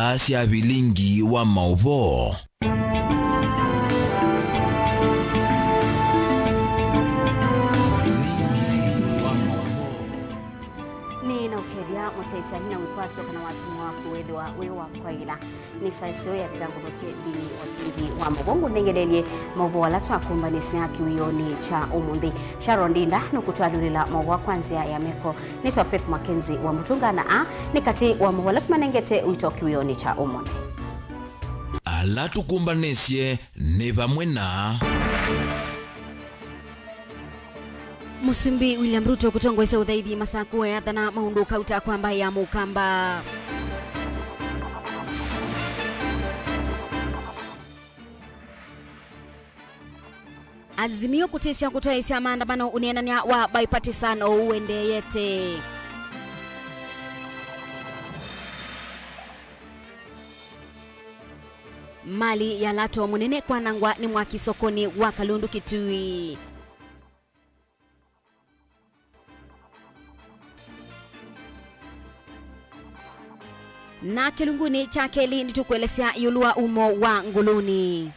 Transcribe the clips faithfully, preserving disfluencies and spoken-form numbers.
Aa sya vilingi wa maũvoo. Vilingi wa maũvoo. Nĩ na ũkethya mũsyaĩĩsya, nĩ na wĩkwatyo kana watũmwa waku wĩthĩwa wĩ wa kwaĩla. Nĩ saa ĩseo ya thikangũtho TV wa vilingi wa maũvoo. Ngũnengelelye maũvoo ala twakũmbanĩsya kĩwĩonĩ kya ũmũnthĩ. Sharon Ndinda nũkũtwalyũlĩla maũvoo kwa nzĩa ya meko. Nĩtwa Faith Mackenzie wa Mũtũnga, na aa nĩ katĩ wa maũvoo ala tũmanengete ũito kĩwĩonĩ kya ũmũnthĩ. Ala tũkũmbanĩsye nĩ vamwe na Mũsumbĩ William Ruto kũtongoesya ũthaithi Masakũ eathana maũndũ kauta kwa mbaĩ ya Mũkamba. Azimio kũtĩsya kũtwaĩsya maandamano, ũneenany'a wa bipartisan ũendeeyete. Mali ya Lato mũnene kwanangwa nĩ mwaki sokonĩ wa Kalundu Kitui. Na kĩlungunĩ kya kelĩ nĩtũkũelesya ĩũlũ wa umo wa ngũlũnĩ.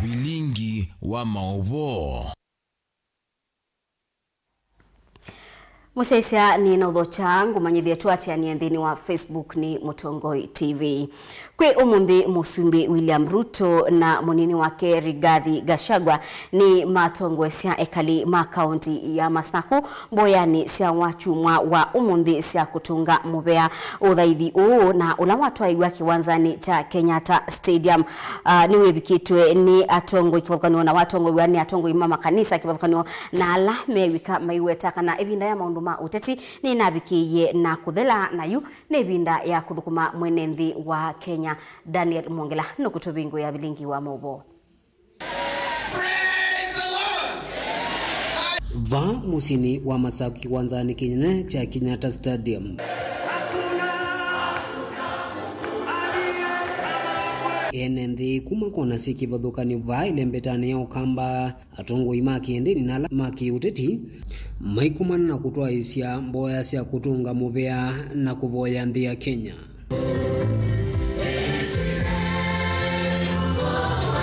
Vilingi wa maũvoo. Mũsyaĩĩsya nĩ na ũthokya ngũmanyĩthye tũatĩanĩe nthĩnĩ wa Facebook nĩ Mũtongoi TV. Kwĩ ũmũnthĩ, Mũsumbĩ William Ruto na mũnini wake Rigathi Gachagua nĩ matongoesya ekali ma kaunti ya Masakũ mboyanĩ sya wakyumwa wa ũmũnthĩ sya kũtũnga mũvea. Ũthaithi ũũ na ũla watwaĩw'a kĩwanzanĩ kya Kenyatta Stadium, ah, nĩwĩvikĩtwe nĩ atongoi kĩvathũkany'o na watongoiw'a nĩ atongoi ma makanisa kĩvathũkany'o na ala mew'ĩka maiweta kana ĩvinda ya maũndũ ma ũteti nĩnavikĩie na kũthela, na yu nĩ ĩvinda ya kũthũkũma mwene nthĩ wa Kenya. Daniel Mwongela nũkũtũvingũĩa vilingi wa maũvoo. Vaa mũsyĩnĩ wa Masakũ kĩwanzanĩ kĩnene kya Kenyatta Stadium, ene nthĩ kuma kona syĩ kĩvathũkany'o vaa ĩlembetanĩ ya Ũkamba, atongoi ma kĩndĩni na ala ma kĩũteti maikomana na kũtwaĩsya mboya sya kũtũnga mũvea na kũvoya nthĩ ya Kenya.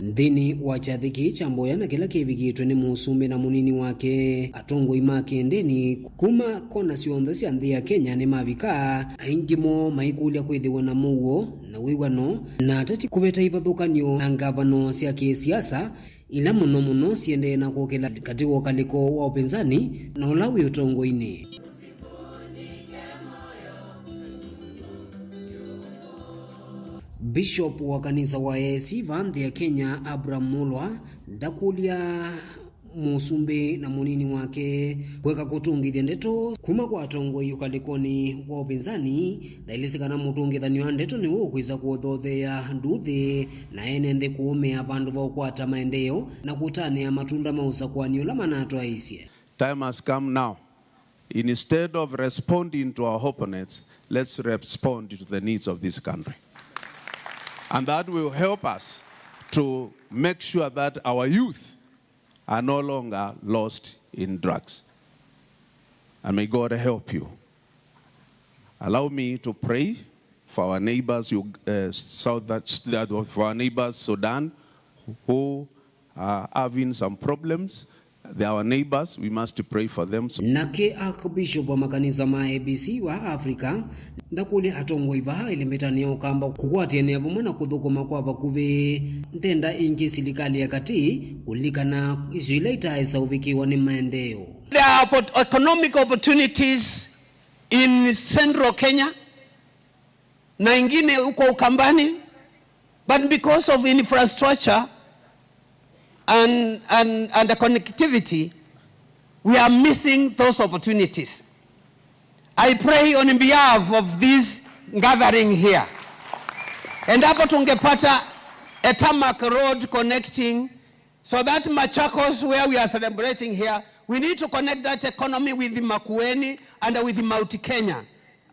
Nthĩnĩ wa kyathĩ kĩĩ kya mboya na kĩla kĩvikĩtwe nĩ mũsumbĩ na mũnini wake, atongoi ma kĩndĩni kuma kona syonthe sya nthĩ ya Kenya nĩmavika, aingĩ moo maikũlya kwĩthĩwa na mũuo na wĩw'ano na ateti kũveta ivathũkany'o na ngavano sya kĩsiasa ila mũno mũno siendee na kũkĩla katĩ wa ũkalĩko wa ũpinzani na ũla wĩ ũtongoinĩ. Bishop wa kanisa wa A A C vaa nthĩ ya Kenya, Abraham Mulwa, ndakũlya mũsumbĩ na mũnini wake kweka kũtũngĩthya ndeto kuma kwa atongoi ũkalĩkonĩ wa ũpinzani, na ilĩsĩ kana mũtũngĩthany'o wa ndeto nĩwe ũkwĩsa kũthotheea nduthi na ene nthĩ kũũmĩa vandũ va ũkwata maendeeo na kũtanĩa matunda ma ũsakũani ũla manatwaĩĩsye. Time has come now. Instead of responding to our opponents, let's respond to the needs of this country. And that will help us to make sure that our youth are no longer lost in drugs. And may God help you. Allow me to pray for our neighbors, Ug- uh, South, for our neighbors Sudan, who are having some problems. They are our neighbors, we must pray for them. So Nake Archbishop wa makanisa ma A B C wa Africa ndakũlya atongoi vaa ĩlembetanĩ ya Ũkamba kũkwatĩanĩa vamwe na kũthũkũma kwa vakuvĩ ndenda ĩngĩ silikalĩ ya katĩ kũlilikana isio ila itaaĩsa ũvikĩwa nĩ maendeeo. There are oppor- economic opportunities in central Kenya na ingine huko Ukambani, but because of infrastructure and, and, and the connectivity, we are missing those opportunities. I pray on behalf of this gathering here. Endapo tungepata a tarmac road connecting so that Machakos, where we are celebrating here, we need to connect that economy with Makueni and with Mount Kenya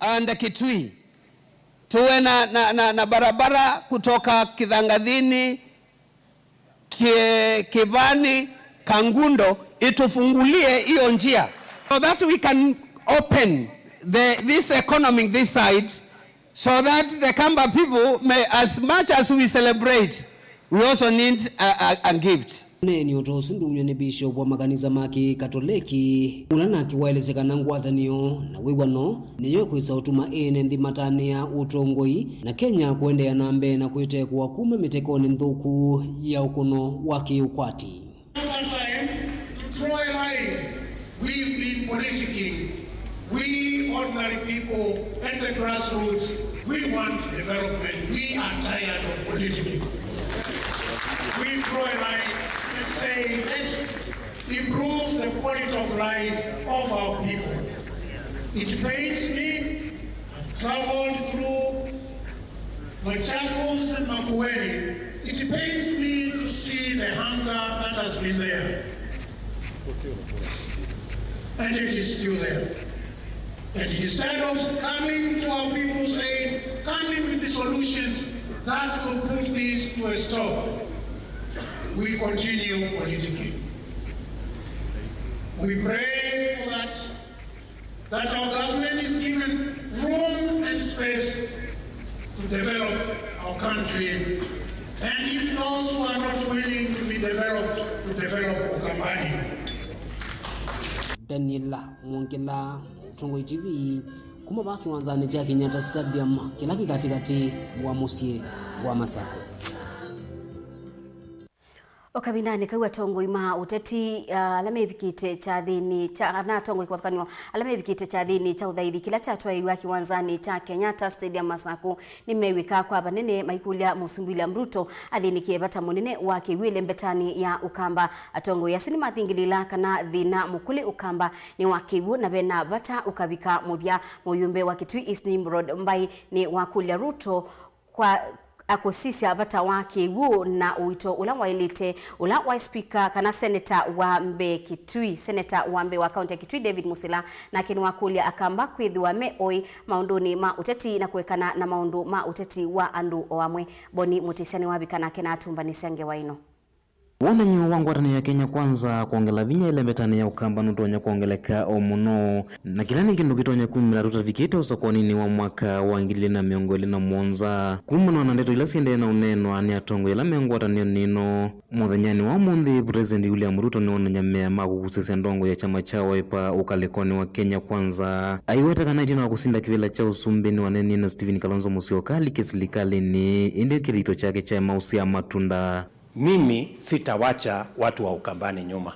and Kitui. Tuwe na, na, na, na barabara kutoka Kithangathini, Ki-, Kivani, Kangundo, itufungulie hiyo njia so that we can open the, this economy this side So that the Kamba people may, as much as we celebrate, we also need a, a, a gift. Ũneeni o ta ũsu ndumw'e nĩ Bishop wa makanisa ma Kĩkatoleki, ũla nake waelesya kana ngwatanĩo na wĩw'ano nĩyo ĩkwĩsa ũtuma ene nthĩ matanĩa ũtongoi na Kenya kũendeea na mbee na kwĩtekũa kuma mĩtekonĩ nthũku ya ũkũno wa kĩũkwati. It's time to draw a line. We've been politicking. We ordinary people at the grassroots, we want development. We are tired of politicking. We draw a line and say, let's improve the quality of life of our people. It pains me. I've traveled through Machakos and Makueni. It pains me to see the hunger that has been there. And it is still there. And instead of coming to our people saying, coming with the solutions that will put this to a stop, we continue politicking. We pray for that that our government is given room and space to develop our country, and if those who are not willing to be developed, to develop Ukambani. Daniel Mwongela, Tongoi T V, kuma vaa kĩwanzanĩ kya Kenyatta Stadium, kĩla kĩ katĩkatĩ wa mũsyĩ wa Masakũ. O kavindanĩ kau, atongoi ma ũteti, ah, ala mevikĩte kyathĩnĩ kya, kana atongoi kĩvathũkany'o ala mevikĩte kyathĩnĩ kya ũthaithi kĩla kyatwaĩiw'a kĩwanzanĩ kya Kenyatta Stadium Masakũ nĩmew'ĩka kwa vanene maikũlya Mũsumbĩ William Ruto athĩnĩkĩe vata mũnene wa kĩw'ũ ĩlembetanĩ ya Ũkamba. Atongoi asu nĩmathingĩlĩĩla kana thĩna mũkũlĩ Ũkamba nĩ wa kĩw'ũ na vena vata ũkavika mũthya. Mũyũmbe wa Kitui East Nimrod Mbai nĩwakũlya Ruto kwa akũsisya vata wa kĩw'ũ na ũito ũla waĩlĩte, ũla waĩ spika kana seneta wa mbee Kitui, seneta wa mbee wa kaunti ya Kitui, David Musila, nake nĩwakũlya Akamba kwĩthĩwa me oĩ maũndũnĩ ma ũteti na kũekana na maũndũ ma ũteti wa andũ o amwe. Boni Mũtĩsya nĩwavika nake na atũmbanĩsya ngewa ĩno. Wonany'o wa ngwatanĩo ya Kenya Kwanza kwongela vinya ĩlembetanĩ ya Ũkamba nũtonya kwongeleka o mũno, na kĩla nĩ kĩndũ kĩtonya kumĩla tũtavikĩte ũsokoninĩ wa mwaka wa ngili ilĩ na mĩongo ĩlĩ na mũonza. Kumana na ndeto ila siendee na ũneenwa nĩ atongoi ala me ngwatanĩonĩ ĩno, mũthenyanĩ wa ũmũnthĩ, President William Ruto nĩwonany'a mea ma kũkusĩsya ndongo ya kyama kya Wiper ũkalĩkonĩ wa Kenya Kwanza. Aiweta kana ĩtina wa kũsinda kĩvĩla kya ũsumbĩ nĩwaneenie na Stephen Kalonzo Musyoka alike silikalĩnĩ, ĩndĩ kĩthito kyake kyaema ũsyaa matunda. Mimi sitawacha watu wa Ukambani nyuma.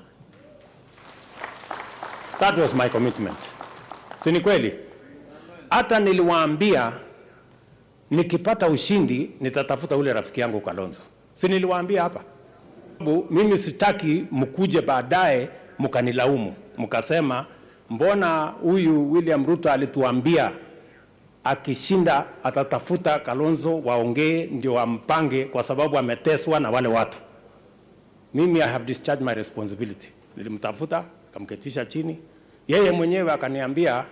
That was my commitment. Si ni kweli? Hata niliwaambia nikipata ushindi nitatafuta ule rafiki yangu Kalonzo. Si niliwaambia hapa? Mimi sitaki mkuje baadaye mkanilaumu, mkasema, "Mbona huyu William Ruto alituambia akishinda atatafuta Kalonzo waongee ndio wampange kwa sababu ameteswa na wale watu." Mimi, I have discharged my responsibility. Nilimtafuta, nikamketisha chini. Yeye mwenyewe akaniambia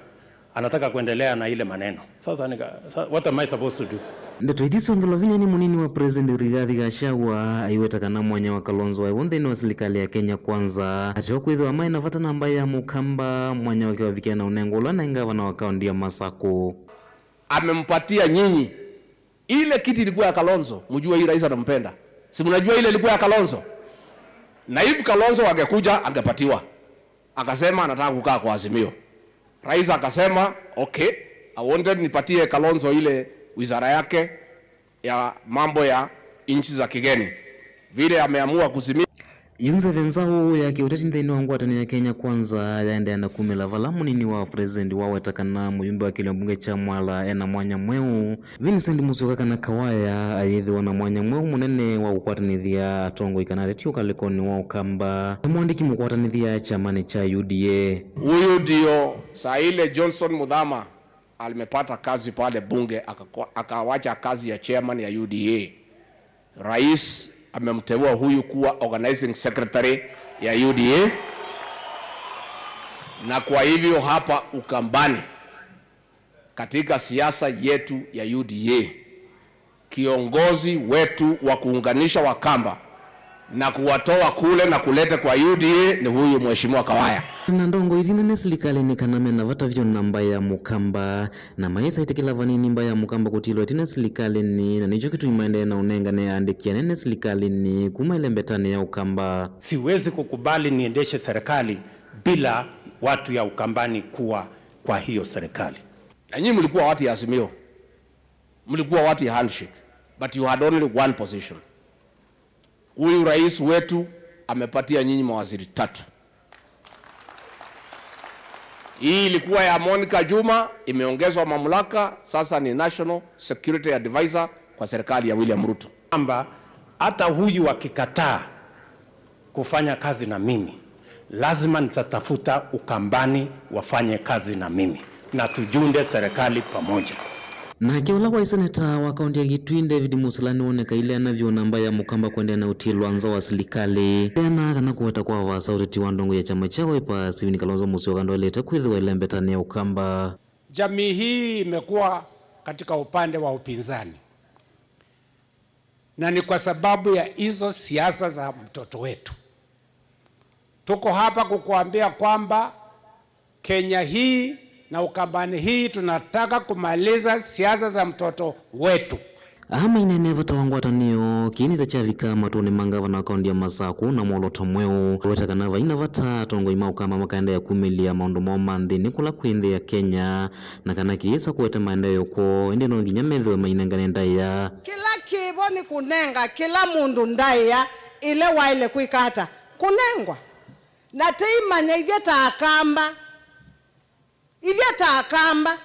anataka kuendelea na ile maneno. Sasa nika, sa-, what am I supposed to do? Ndeto ithi syongelwa vinya nĩ mũnini wa President Rigathi Gachagua, aiweta kana mwanya wa Kalonzo waĩ vo nthĩnĩ wa silikalĩ ya Kenya Kwanza, ateo kwĩthĩwa maĩ na vata na mbaĩ ya Mũkamba, mwanya wake wavikĩa na ũnengo ũla naĩ ngavana wa kaunti ya Masakũ. Amempatia nyinyi. Ile kiti ilikuwa ya Kalonzo, mjue hii rais anampenda. Si mnajua ile ilikuwa ya Kalonzo? Na if Kalonzo angekuja, angepatiwa. Akasema anataka kukaa kwa Azimio. Rais akasema, "Okay, I wanted nipatie Kalonzo ile wizara yake ya mambo ya nchi za kigeni." Vile ameamua kuzimia. Yu nzeve nzaũ ya kĩũteti nthĩnĩ wa ngwatanĩo ya Kenya Kwanza yaendeea na kumĩla vala mũnini wa president waweta kana mũyumbe wa kĩlio mbunge kya Mwala ena mwanya mweũ. Vincent Musyoka kana Kawaya ayĩthĩwa na mwanya mweũ mũnene wa kũkwatanĩthya atongoi kana ateti ũkalĩkonĩ wa Ũkamba na mwandĩki mũkwatanĩthya kyamanĩ kya U D A. Huyu ndio saa ile Johnson Muthama alimepata kazi pale bunge, akakwa-, akawacha kazi ya chairman ya U D A. Rais amemteua huyu kuwa organizing secretary ya U D A. Na kwa hivyo hapa Ukambani, katika siasa yetu ya U D A, kiongozi wetu wa kuunganisha Wakamba Na kuwatoa kule na kulete kwa U D A ni huyu Mheshimiwa Kawaya. Na ndongoi ithi nene silikalĩnĩ kana mena vata vyũ na mbaĩ ya Mũkamba, na maĩsa ĩtĩkĩla vanini mbaĩ ya Mũkamba kũtilwa ĩtina silikalĩnĩ, na nĩkyo kĩtumi maendee na ũnengane aandĩki anene silikalĩnĩ kuma ĩlembetanĩ ya Ũkamba. Siwezi kukubali niendeshe serikali bila watu ya Ukambani kuwa kwa hiyo serikali. Na nyinyi mlikuwa watu ya Azimio, mlikuwa watu ya handshake, but you had only one position. Huyu rais wetu amepatia nyinyi mawaziri tatu. Hii ilikuwa ya Monica Juma, imeongezwa mamlaka, sasa ni National Security Advisor kwa serikali ya William Ruto. Kwamba hata huyu akikataa kufanya kazi na mimi, lazima nitatafuta Ukambani wafanye kazi na mimi na tujiunde serikali pamoja. Nake ũla waĩ seneta wa kaũntĩ ya Kitui, David Musila, nĩwoneka aileana vyũ na mbaĩ ya Mũkamba kũendeea na ũtilwa nza wa silikalĩ. Ena kana kũweta kwa vaasa ũteti wa ndongoi ya kyama kya Wiper, Stephen Kalonzo Musyoka, ndwaĩlĩte kwĩthĩwa ĩlembetanĩ ya Ũkamba. Jamii hii imekuwa katika upande wa upinzani, na ni kwa sababu ya hizo siasa za mtoto wetu. Tuko hapa kukuambia kwamba Kenya hii na Ukambani hii tunataka kumaliza siasa za mtoto wetu. Aa maineenea vata wa ngwatanĩo, kĩĩ nĩ ta kyavika matũnĩ ma ngavana wa kaũntĩ ya Masakũ na mwolooto mweũ. Kũweta kana vai na vata atongoi ma Ũkamba makaendeea kumĩlya maũndũ moo ma nthĩnĩ kũla kwĩ nthĩ ya Kenya, na kana kĩyĩsa kũete maendeeo kwoo, ĩndĩ no nginya methĩwe mainengane ndaĩa. Kĩla kĩvo nĩ kũnenga kĩla mũndũ ndaĩa ĩla waĩle kwĩka ata? Kũnengwa. Na tĩimanya ithyĩ ta Akamba, ithyĩ ta Akamba,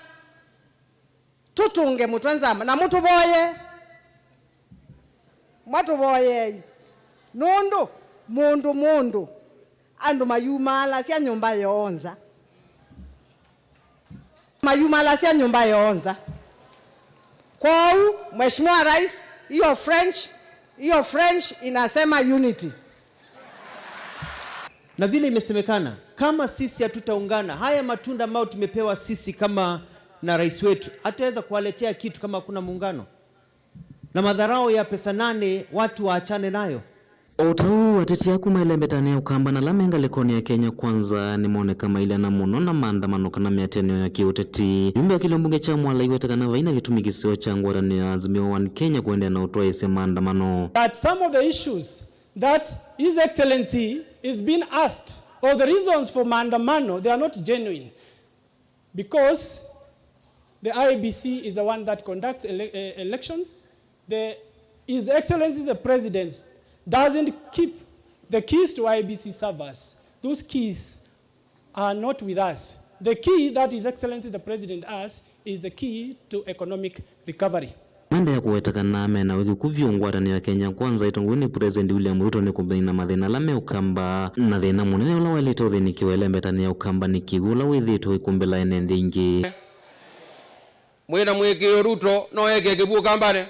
tũtũnge mũtwe nzama na mũtũvoye. Mwatũvoyei. Nũndũ mũndũ mũndũ andũ mayumaalasya nyũmba yoo nza. Mayumaalasya nyũmba yoo nza. Kwoou, Mheshimiwa Rais, hiyo French, hiyo French inasema unity. Na vile imesemekana, kama sisi hatutaungana, haya matunda ambayo tumepewa sisi kama na rais wetu, hatutaweza kuwaletea kitu kama hakuna muungano. Na madharau ya pesa nane, watu waachane nayo. O ta ũu, ateti aa kuma ĩlembetanĩ ya Ũkamba na ala me ngalĩkonĩ ya Kenya Kwanza nĩmoneka maileana mũno na maandamano kana mĩatĩanĩo ya kĩũteti. Mũmbunge wa kĩlio mbunge kya Mwala aiweta kana vai na kĩtumi kĩseo kya ngwatanĩo ya Azimio One Kenya kũendeea na ũtwaĩĩsya maandamano. That some of the issues that His Excellency is being asked, or the reasons for maandamano, they are not genuine. Because the I E B C is the one that conducts ele-, eh, elections. The, His Excellency the President doesn't keep the keys to I E B C servers. Those keys are not with us. The key that His Excellency the President has is the key to economic recovery. Maendeea kũweta kana me na wĩkĩku vyũ ngwatanĩo ya Kenya Kwanza ĩtongoew'e nĩ President William Ruto nĩ kũmina mathĩna ala me Ũkamba, na thĩna mũnene ũla waĩlĩte ũthĩnĩkĩwa ĩlembetanĩ ya Ũkamba nĩ kĩw'ũ ũla wĩthĩĩtwe ũikumbĩla ene nthĩ ingĩ. Mwĩ na mũĩkĩĩo Ruto no eke kĩw'ũ Ũkambanĩ?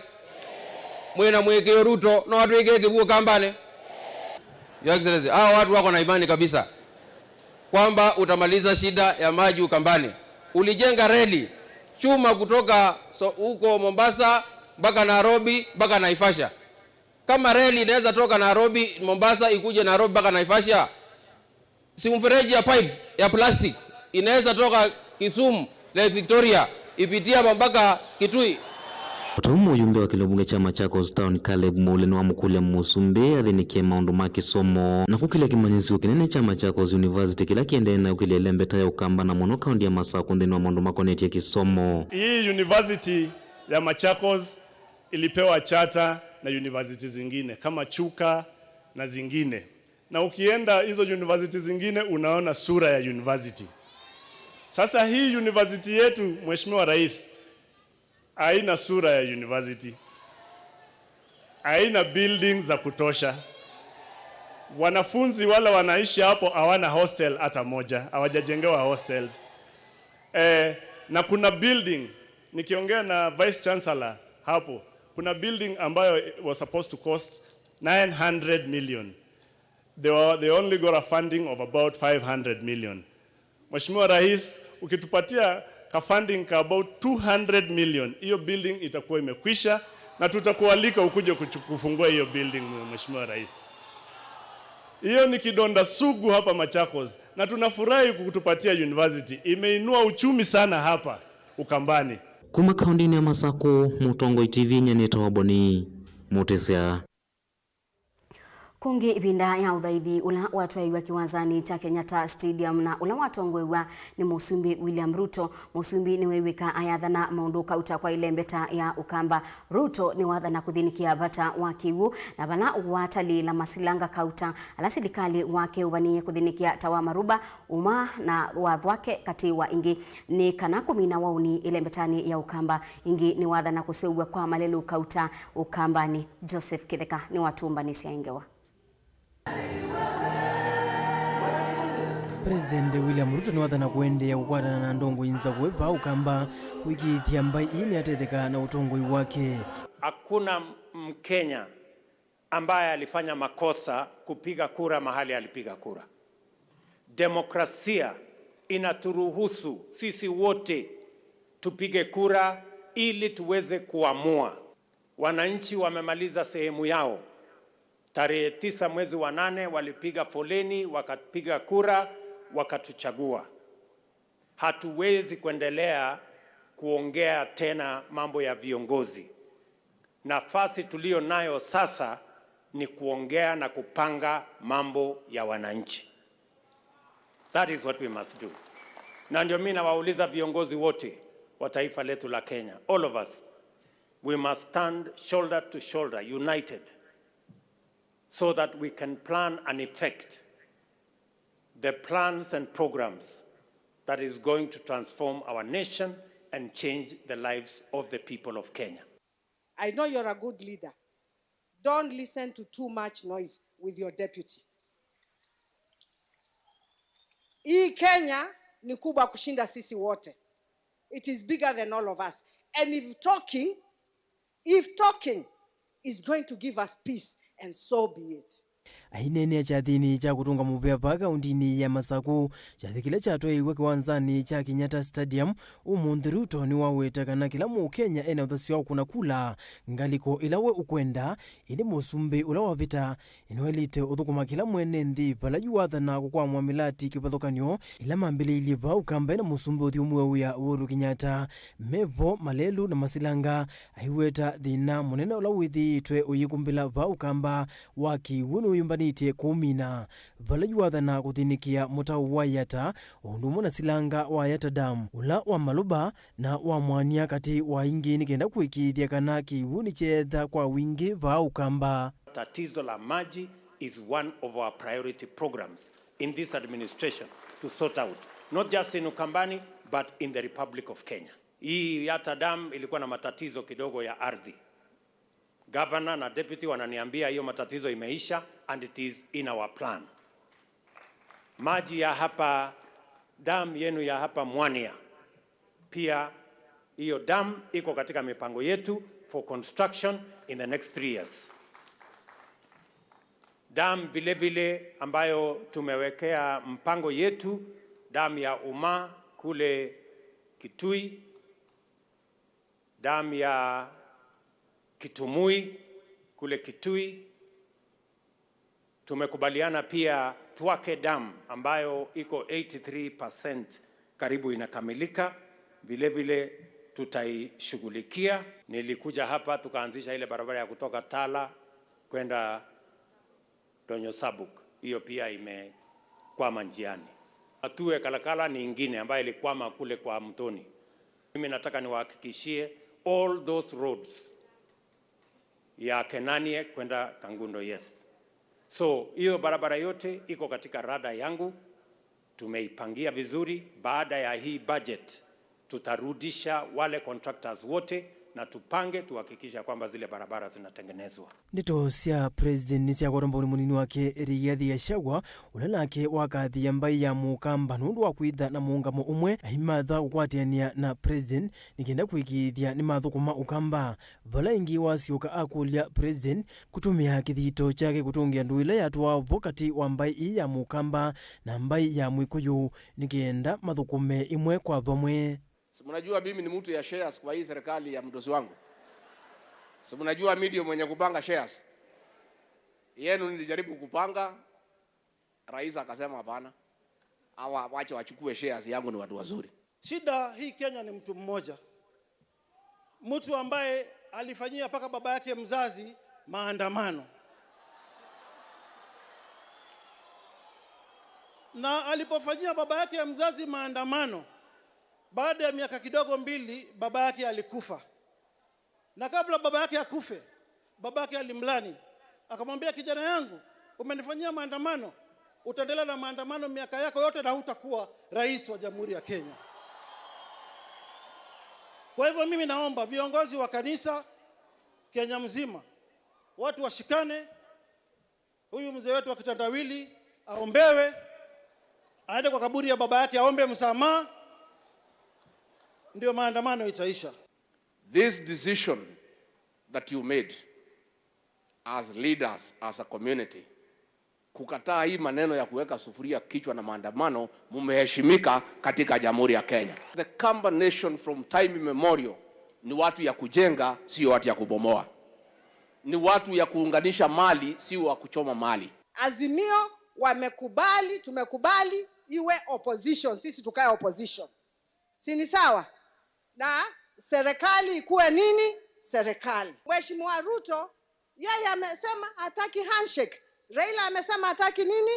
Mwĩ na mũĩkĩĩo Ruto no atw'ĩke kĩw'ũ Ũkambanĩ? Your Excellency, hawa watu wako na imani kabisa kwamba utamaliza shida ya maji Ukambani. Ulijenga reli chuma kutoka so, huko Mombasa mpaka Nairobi mpaka Naivasha. Kama reli inaweza toka Nairobi, Mombasa, ikuje Nairobi mpaka Naivasha, si mfereji ya pipe ya plastic inaweza toka Kisumu, Lake Victoria, ipitie hapa mpaka Kitui. O ta ũu mũyumbe wa kĩlio mbunge kya Machakos Town, Caleb Mule, nĩwamũkũlya mũsumbĩ athĩnĩkĩe maũndũ ma kĩsomo na kũkĩlya kĩmanyĩsyo kĩnene kya Machakos University kĩla kĩendee na ũkĩlya ĩlembeta ya Ũkamba na mũno kaũntĩ ya Masakũ nthĩnĩ wa maũndũ makonetye kĩsomo. Hii university ya Machakos ilipewa charter na university zingine kama Chuka na zingine. Na ukienda hizo university zingine, unaona sura ya university. Sasa hii university yetu, Mheshimiwa Rais, haina sura ya university. Haina buildings za kutosha. Wanafunzi wale wanaishi hapo hawana hostel hata moja, hawajajengewa hostels. Eh, na kuna building, nikiongea na Vice Chancellor hapo, kuna building ambayo was supposed to cost nine hundred million. They were, they only got a funding of about five hundred million. Mheshimiwa Rais, ukitupatia ka funding ka about two hundred million, hiyo building itakuwa imekwisha, na tutakualika ukuje kuchu-, kufungua hiyo building, Mheshimiwa Rais. Hiyo ni kidonda sugu hapa Machakos, na tunafurahi kutupatia university. Imeinua uchumi sana hapa Ukambani. Kuma kaũntĩnĩ ya Masakũ, Mũtongoi T V, nyie nĩtawa Boni Mũtĩsya. Kũngĩ, ĩvinda ya ũthaithi ũla watwaĩiw'a kĩwanzanĩ kya Kenyatta Stadium na ũla watongoew'a nĩ Mũsumbĩ William Ruto, Mũsumbĩ nĩweew'ĩka ayathana maũndũ kauta kwa ĩlembeta ya Ũkamba. Ruto nĩwathana kũthĩnĩkĩa vata wa kĩw'ũ na vala watalĩĩla masilanga kauta ala silikalĩ wake ũvanĩĩe kũthĩnĩkĩa ta wa Maruba, Ũma na wathwake katĩ wa ingĩ nĩ kana kũmina waũni ĩlembetanĩ ya Ũkamba. Ingĩ nĩwathana kũseũvw'a kwa malelũ kauta Ũkambanĩ. Joseph Kĩtheka nĩwatũmbanĩsya ĩ ngewa. President William Ruto nĩwathana kũendeea kũkwatana na ndongoi nzakũe vaa Ũkamba kũĩkĩĩthya mbaĩ ii nĩyatetheka na ũtongoi wake. Hakuna Mkenya ambaye alifanya makosa kupiga kura mahali alipiga kura. Demokrasia inaturuhusu sisi wote tupige kura ili tuweze kuamua. Wananchi wamemaliza sehemu yao. Tarehe tisa mwezi wa nane walipiga foleni, wakapiga kura, wakatuchagua. Hatuwezi kuendelea kuongea tena mambo ya viongozi. Nafasi tulio nayo sasa ni kuongea na kupanga mambo ya wananchi. That is what we must do. Na ndio mimi nawauliza viongozi wote wa taifa letu la Kenya, all of us, we must stand shoulder to shoulder, united, so that we can plan and effect the plans and programs that is going to transform our nation and change the lives of the people of Kenya. I know you're a good leader. Don't listen to too much noise with your deputy. Hii Kenya ni kubwa kushinda sisi wote. It is bigger than all of us. And if talking, if talking is going to give us peace, and so be it. Aineenea kyathĩnĩ kya kũtũnga mũvea vaa kaũndĩnĩ ya Masakũ, kyathĩ kĩla kyatwaĩiwe kĩwanzanĩ kya Kenyatta Stadium ũmũnthĩ, Ruto nĩwaweta kana kĩla Mũkenya ena ũthasyo wa kũkũna kula ngalĩko ĩla we ũkwenda, ĩndĩ mũsumbĩ ũla wavĩta nĩwaĩlĩte ũthũkũma kĩla mwene nthĩ vala yu wathana kũkwamũa mĩlati kĩvathũkany'o ĩla mambĩlĩilye vaa Ũkamba na mũsumbĩ ũthyũmũe wĩa Uhuru Kenyatta. Mevo, malelũ na masilanga aiweta thĩna mũnene ũla wĩthĩĩtwe ũyĩkumbĩla vaa Ũkamba wa kĩw'ũ nĩwĩyũmbanĩtye kũũmina, vala yu wathana kũthĩnĩkĩa mũtao wa Yatta o ũndũ ũmwe na silanga wa Yatta Dam, ũla wa Maluba na wa Mwania katĩ wa ingĩ, nĩ kenda kũĩkĩĩthya kana kĩw'ũ nĩkyeetha kwa wingĩ vaa Ũkamba. Tatizo la maji is one of our priority programs in this administration to sort out, not just in Ukambani, but in the Republic of Kenya. Hii Yatta Dam ilikuwa na matatizo kidogo ya ardhi. Governor na deputy wananiambia hiyo matatizo imeisha and it is in our plan. Maji ya hapa, dam yenu ya hapa Mwania, pia hiyo dam iko katika mipango yetu for construction in the next three years. Dam vile vile ambayo tumewekea mpango yetu, dam ya Uma kule Kitui, dam ya Kitumui kule Kitui. Tumekubaliana pia Thwake Dam ambayo iko eighty three percent karibu inakamilika, vile vile tutaishughulikia. Nilikuja hapa tukaanzisha ile barabara ya kutoka Tala kwenda Donyo Sabuk, hiyo pia imekwama njiani. Atue Kalakala ni ingine ambayo ilikwama kule kwa Mtoni. Mimi nataka niwahakikishie all those roads ya Kenanie kwenda Kangundo, yes. So hiyo barabara yote iko katika rada yangu, tumeipangia vizuri. Baada ya hii budget tutarudisha wale contractors wote na tupange, tuhakikisha kwamba zile barabara zinatengenezwa. Ndeto sya president nĩsyakwatwa mbau nĩ mũnini wake Rigathi Gachagua, ũla nake wakathĩĩa mbaĩ ya Mũkamba nũndũ wa kwĩtha na mũũngamo ũmwe, aimatha kũkwatĩanĩa na president nĩ kenda kũĩkĩĩthya nĩmathũkũma Ũkamba. Vala ĩngĩ wasyoka akũlya president kũtũmĩa kĩthito kyake kũtũngĩa ndũũ ĩla yatũaa vo katĩ wa mbaĩ ĩĩ ya Mũkamba na mbaĩ ya Mwĩkũyũ nĩ kenda mathũkũme ĩmwe kwa vamwe. Si mnajua mimi ni mtu ya shares kwa hii serikali ya mdosi wangu? Si mnajua mimi ndio mwenye kupanga shares? Yenu nilijaribu kupanga, Rais akasema, "Hapana, hawa wache wachukue shares yangu, ni watu wazuri." Shida hii Kenya ni mtu mmoja, mtu ambaye alifanyia mpaka baba yake mzazi maandamano, na alipofanyia baba yake mzazi maandamano, baada ya miaka kidogo mbili, baba yake alikufa. Na kabla baba yake akufe, baba yake alimlani, akamwambia, "Kijana yangu, umenifanyia maandamano, utaendelea na maandamano miaka yako yote na hutakuwa rais wa Jamhuri ya Kenya." Kwa hivyo mimi naomba viongozi wa kanisa Kenya mzima, watu washikane, huyu mzee wetu wa kitandawili aombewe, aende kwa kaburi ya baba yake aombe msamaha, ndio maandamano itaisha. This decision that you made as leaders, as a community, kukataa hii maneno ya kuweka sufuria kichwa na maandamano, mumeheshimika katika Jamhuri ya Kenya. The Kamba Nation from time immemorial ni watu ya kujenga, sio watu ya kubomoa. Ni watu ya kuunganisha mali, sio wa kuchoma mali. Azimio wamekubali, tumekubali iwe opposition, sisi tukae opposition. Si ni sawa? Na serikali ikuwe nini? Serikali. Mheshimiwa Ruto, yeye amesema hataki handshake. Raila amesema hataki nini?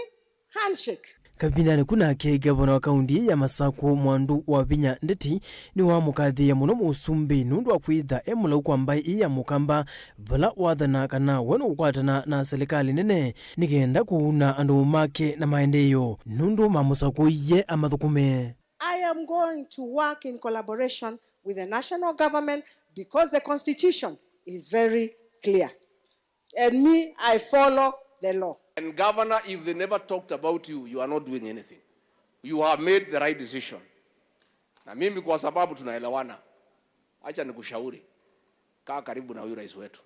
Handshake. Kavindanĩ kũ nake, ngavana wa kaunti ya Masakũ, Mwandu wa Vinya Ndeti, nĩwamũkathĩĩa mũno mũsumbĩ nũndũ wa kwĩtha e mũlau kwa mbaĩ ĩĩ ya Mũkamba, vala wathana kana we nũkũkwatana na silikalĩ nene nĩ kenda kũuna andũ make na maendeeo nũndũ mamũsakũie amathũkũme. I am going to work in collaboration with the national government because the constitution is very clear. And me, I follow the law. And Governor, if they never talked about you, you are not doing anything. You have made the right decision. Na mimi kwa sababu tunaelewana, acha nikushauri, kaa karibu na huyu rais wetu.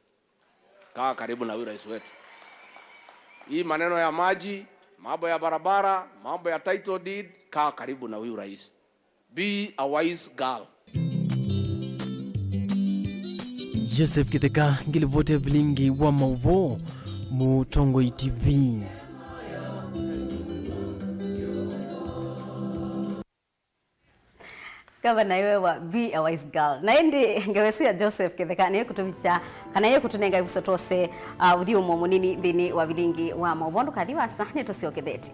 Kaa karibu na huyu rais wetu. Hii maneno ya maji, mambo ya barabara, mambo ya title deed, kaa karibu na huyu rais. Be a wise girl. Joseph Kitheka, ngilivoti ya vilingi wa mauvoo, Mũtongoi T V. Gavana iwe wa Be a Wise Girl. Na ĩndĩ ngewa ĩsu ya Joseph Kitheka nĩyo ĩkũtũvikya, kana yĩkũtũnenga ĩvuso twose, uh, ũthyũmũo mũnini nthĩnĩ wa vilingi wa mauvoo. Ndũkathi wasa, nĩtũsyokethete.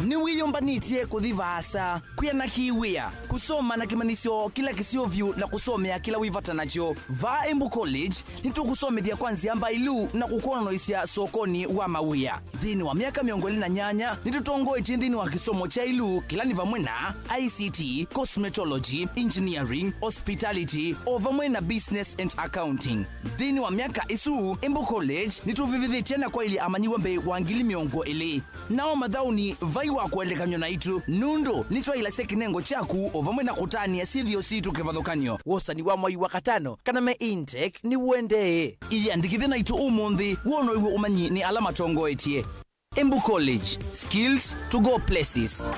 Nĩwĩyũmbanĩtye kũthi vaasa, kwĩana kĩ wĩa, kũsoma na kĩmanyĩsyo kĩla kĩseo vyũ, na kũsomea kĩla wĩ vata nakyo? Vaa Embu College, nĩtũkũsomethya kwa nzĩa mbaĩlu na kũkwonanĩsya sokonĩ wa mawĩa. Nthĩnĩ wa myaka mĩongo ĩlĩ na nyanya, nĩtũtongoetye nthĩnĩ wa kĩsomo kya ĩlu, kĩla nĩ vamwe na I C T, cosmetology, engineering, hospitality, o vamwe na business and accounting. Nthĩnĩ wa myaka ĩsu, Embu College nĩtũvĩvĩthĩtye na kwaĩlya amanyĩw'a mbee wa ngili mĩongo ĩlĩ. Nao mathaũni vai wa kũelekanw'a naitũ, nũndũ nĩtwaĩlasya kĩnengo kyaku o vamwe na kũtanĩa syĩthĩo sitũ kĩvathũkany'o. Wosani wa mwai wa katano, kana me intake, nĩũendee. Ĩyĩandĩkĩthye naitũ ũmũnthĩ, wonow'e ũmanyi nĩ ala matongoetye. Embu College, skills to go places.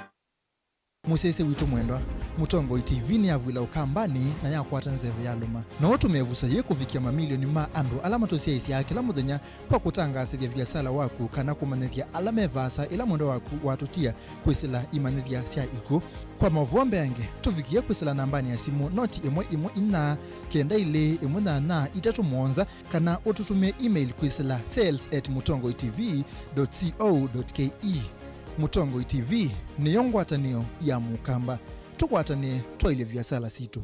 Mũsyaĩĩsya witũ mwendwa, Mũtongoi T V nĩyavw'ĩla Ũkambanĩ na yakwata nzeve yalũma. No ũtũme ĩvuso yĩĩ kũvikĩa mamilioni ma andũ ala matũsyaĩĩsyaa kĩla mũthenya kwa kũtangaasĩthya viasala waku kana kũmanyĩthya ala me vaasa ĩla mwendwa waku watũtia kwĩsĩla imanyĩthya sya ikw'ũ. Kwa maũvoo mbeange, tũvikĩe kwĩsĩla nambanĩ ya simũ noti ĩmwe ĩmwe inya, kenda ilĩ ĩmwe nyanya itatũ mũonza, kana ũtũtũmĩe email kwĩsĩla sales at mũtongoi T V dot co dot K E. Mũtongoi T V nĩyo ngwatanĩo ya Mũkamba. Tũkwatanĩe twaĩlye viasala sitũ.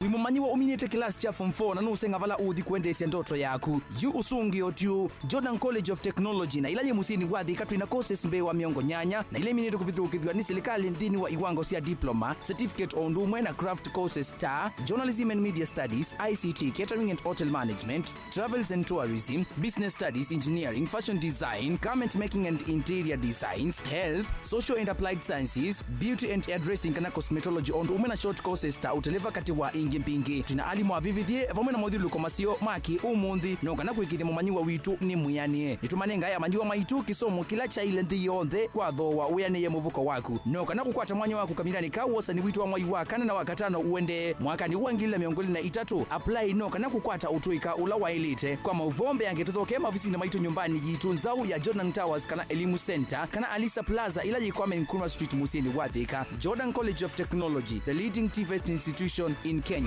Wĩ mũmanyĩw'a ũminĩte kĩlasi kya form four na nũũseng'a vala ũũthi kũendeesya ndoto yaku? Yu ũsũngĩo tyu. Jordan College of Technology na ĩla yĩ mũsyĩnĩ wa Thika twĩ na courses mbee wa mĩongo nyanya na ila iminĩte kũvithũkĩthw'a nĩ silikalĩ nthĩnĩ wa iwango sya diploma, certificate o ũndũ ũmwe na craft courses ta Journalism and Media Studies, I C T, Catering and Hotel Management, Travels and Tourism, Business Studies, Engineering, Fashion Design, Garment Making and Interior Designs, Health, Social and Applied Sciences, Beauty and Hairdressing kana Cosmetology, o ũndũ ũmwe na short courses ta ũteleva katĩ wa Ĩngĩ mbingĩ, twĩna alimũ avĩvĩthye vamwe na mothyũlũlũko maseo ma kĩ-ũmũnthĩ, no kana kũĩkĩĩthya mũmanyĩw'a witũ nĩ mwĩanĩe. Nĩtũmanengae amanyĩw'a maitũ kĩsomo kĩla kyaĩle nthĩ yonthe kwa thooa wĩanĩe mũvuko waku. No kana kũkwata mwanya waku kamĩlanĩ ka wosani witũ wa mwai wa kana na wa katano ũendee mwakanĩ wa ngili ilĩ na mĩongo ĩlĩ na itatũ, apply no kana kũkwata ũtũĩka ũla waĩlĩte. Kwa maũvoo mbeange tũthokee maovisinĩ maitũ nyũmbanĩ yitũ nzaũ ya Jordan Towers kana Elimu Center kana Alisa Plaza ĩla yĩ Kwame Nkrumah Street mũsyĩnĩ wa Thika. Jordan College of Technology, the leading TVET institution in Kenya.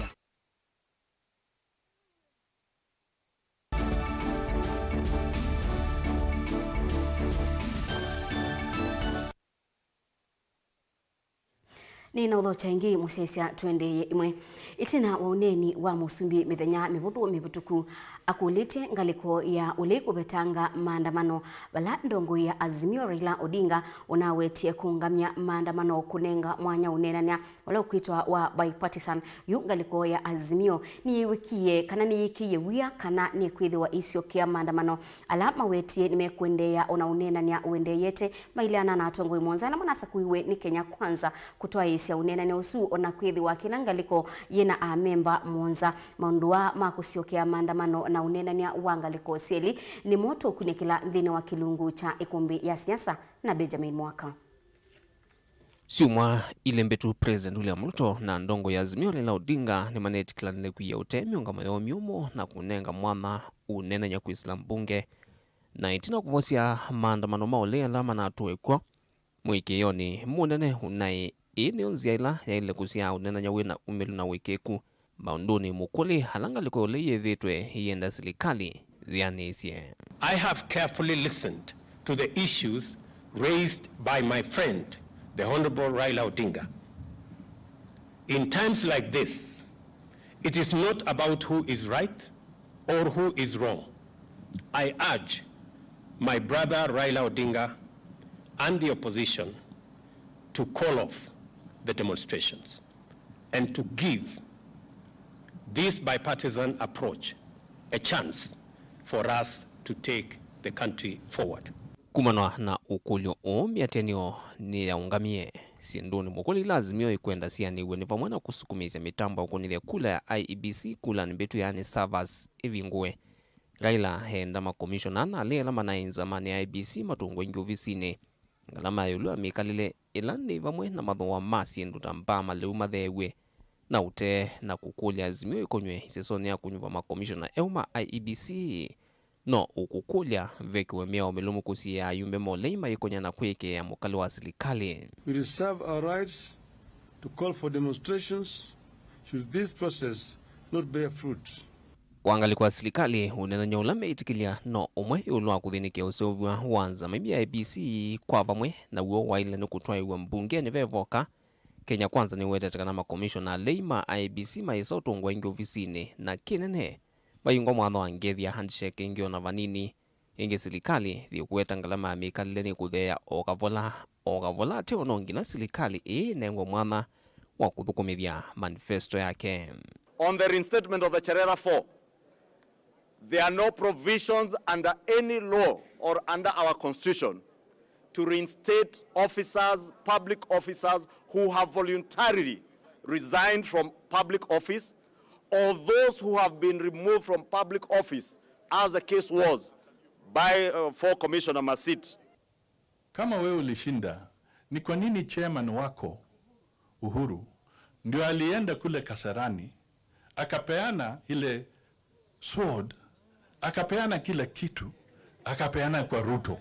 Nĩnaũthokya ĩngĩ mũsyaĩĩsya tũendeeye ĩmwe. Ĩtina wa ũneeni wa mũsumbĩ mĩthenya mĩvũthũ mĩvĩtũku, akũlĩtye ngalĩko ya ũlei kũvetanga maandamano, vala ndongoi ya Azimio Raila Odinga ũnawetie kũũngamya maandamano kũnenga mwanya ũneenany'a ũla ũkwĩtwa wa bipartisan. Yu ngalĩko ya Azimio nĩyĩw'ĩkie kana nĩyĩkĩie wia kana nĩkwĩthĩwa ĩisyokea maandamano ala mawetie nĩmekũendeea ona ũneenany'a ũendeeyete, maileana na atongoi mũonza ala manasakuiwe nĩ Kenya Kwanza kũtwaĩĩsya ũneenany'a ũsu, ona kwĩthĩwa kĩla ngalĩko yĩna amemba mũonza. Maũndũ aa ma kũsyokea maandamano na ũneenany'a wa ngalĩko syelĩ nĩmo tũkunĩkĩla nthĩnĩ wa kĩlungu kya ĩkũmbĩ ya siasa na Benjamin Mwaka. Syumwa ilĩ mbĩtu, President William Ruto na ndongoi ya Azimio Raila Odinga nĩmanetĩkĩlanile kwia ũtee mĩũngamo yoo myũmũ na kũnenga mwanya ũneenany'a kwĩsĩla mbunge, na ĩtina kũvosya maandamano ma ũlei ala manatũe kw'o mũĩkĩĩonĩ mũnene ũnaĩ. Ĩĩ nĩyo nzĩa ĩla yaĩle kũsyaa ũneenany'a wĩna umĩlu na ũĩkĩĩku maũndũnĩ mũkũlĩ ala ngalĩko ya ũlei yĩthĩĩtwe ĩyenda silikalĩ yĩanĩsye. I have carefully listened to the issues raised by my friend, the Honorable Raila Odinga. In times like this, it is not about who is right or who is wrong. I urge my brother Raila Odinga and the opposition to call off the demonstrations and to give this bipartisan approach a chance for us to take the country forward. Kumana na ũkũlyo ũũ, mĩatĩanĩo nĩyaũngamie syĩndũnĩ mũkũlĩ ila Azimio ĩkwenda sianĩw'e, nĩ vamwe na kũsukumĩĩsya mĩtambo ya ũkũnĩthya kula ya I E B C kulanĩ mbĩtu, yaani servers, ĩvingũwe. Raila eenda makomishona na alĩ ala manaĩ nzamanĩ ya I E B C matũngwe ĩngĩ ovisinĩ. Ngalama ya ĩũlũ ya mĩkalĩle ĩla nĩ vamwe na mathooa ma syĩndũ ta mbaa, malĩu matheew'e na ũtee, na kũkũlya Azimio ĩkonywe ĩsesonĩ ya kũnyuva makomishona eũ ma I E B C. No ũkũkũlya vekĩwe mĩao mĩlũmu kũsiĩĩa ayumbe ma ũlei mayĩkonya na kwĩkĩĩa mũkalĩ wa silikalĩ. We reserve our rights to call for demonstrations should this process not bear fruit. Kwa ngalĩko ya silikalĩ, ũneenany'a ũla meĩtĩkĩlya no ũmwe ĩũlũ wa kũthĩnĩkĩa ũseũvw'a wa nzama imbi ya I E B C kwa vamwe, naw'o waĩle nĩ kũtwaĩw'a mbungenĩ ve voka. Kenya Kwanza nĩwetete kana makomishona alei ma I E B C mayĩsa ũtũngwa ĩngĩ ovisinĩ, na kĩnene, mayungwa mwanya wa ngethya handshake ĩngĩ ona vanini. Ĩngĩ silikalĩ yĩkũweta ngalama ya mĩkalĩle nĩkũtheea o kavola o kavola, ateo no nginya silikalĩ ĩĩ ĩnengwe mwanya wa kũthũkũmĩthya manifesto yake. On the reinstatement of the Cherera Four, there are no provisions under any law or under our constitution to reinstate officers, public officers who have voluntarily resigned from public office, or those who have been removed from public office, as the case was by, uh, for Commissioner Masit. Kama wewe ulishinda, ni kwa nini chairman wako Uhuru ndio alienda kule Kasarani, akapeana ile sword, akapeana kila kitu, akapeana kwa Ruto?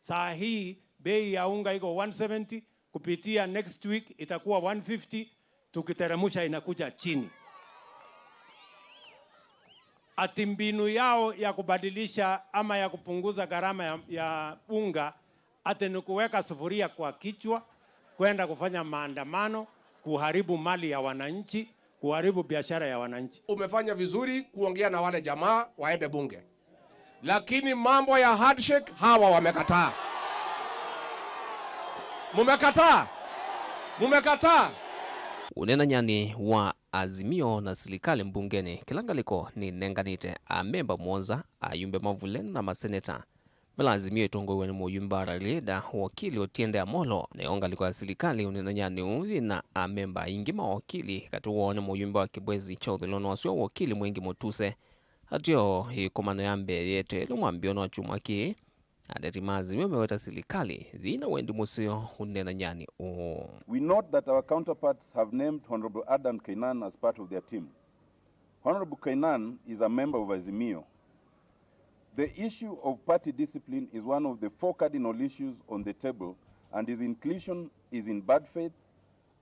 Saa hii bei ya unga iko one seventy, kupitia next week itakuwa one fifty, tukiteremusha inakuja chini. Ati mbinu yao ya kubadilisha ama ya kupunguza gharama ya, ya unga, ati ni kuweka sufuria kwa kichwa, kwenda kufanya maandamano, kuharibu mali ya wananchi, kuharibu biashara ya wananchi. Umefanya vizuri kuongea na wale jamaa waende bunge. Lakini mambo ya handshake, hawa wamekataa. Mumekataa. Mumekataa. Ũneenany'anĩ wa Azimio na silikalĩ mbungenĩ, kĩla ngalĩko nĩnenganĩte amemba mũonza, ayumbe mavulene na maseneta Vala Azimio ĩtongoew'e nĩ mũyumbe wa Rarieda, wakili Otiende Amollo, nayo ngalĩko ya silikalĩ ũnenanyanĩ ũũ yĩ na amemba aingĩ ma wakili, katĩ woo nĩ mũyumbe wa Kibwezi kya ũthũĩlonĩ wasyo, wakili Mwengi Mutuse. Ateo ĩkomano ya mbee yeteelwe mwambĩĩonĩ wa kyumwa kĩĩ, ateti ma Azimio meweta silikalĩ yĩ na wendi mũseo ũnenanyanĩ ũũ. We note that our counterparts have named Honorable Adan Keynan as part of their team. Honorable Keynan is a member of Azimio. The issue of party discipline is one of the four cardinal issues on the table, and his inclusion is in bad faith,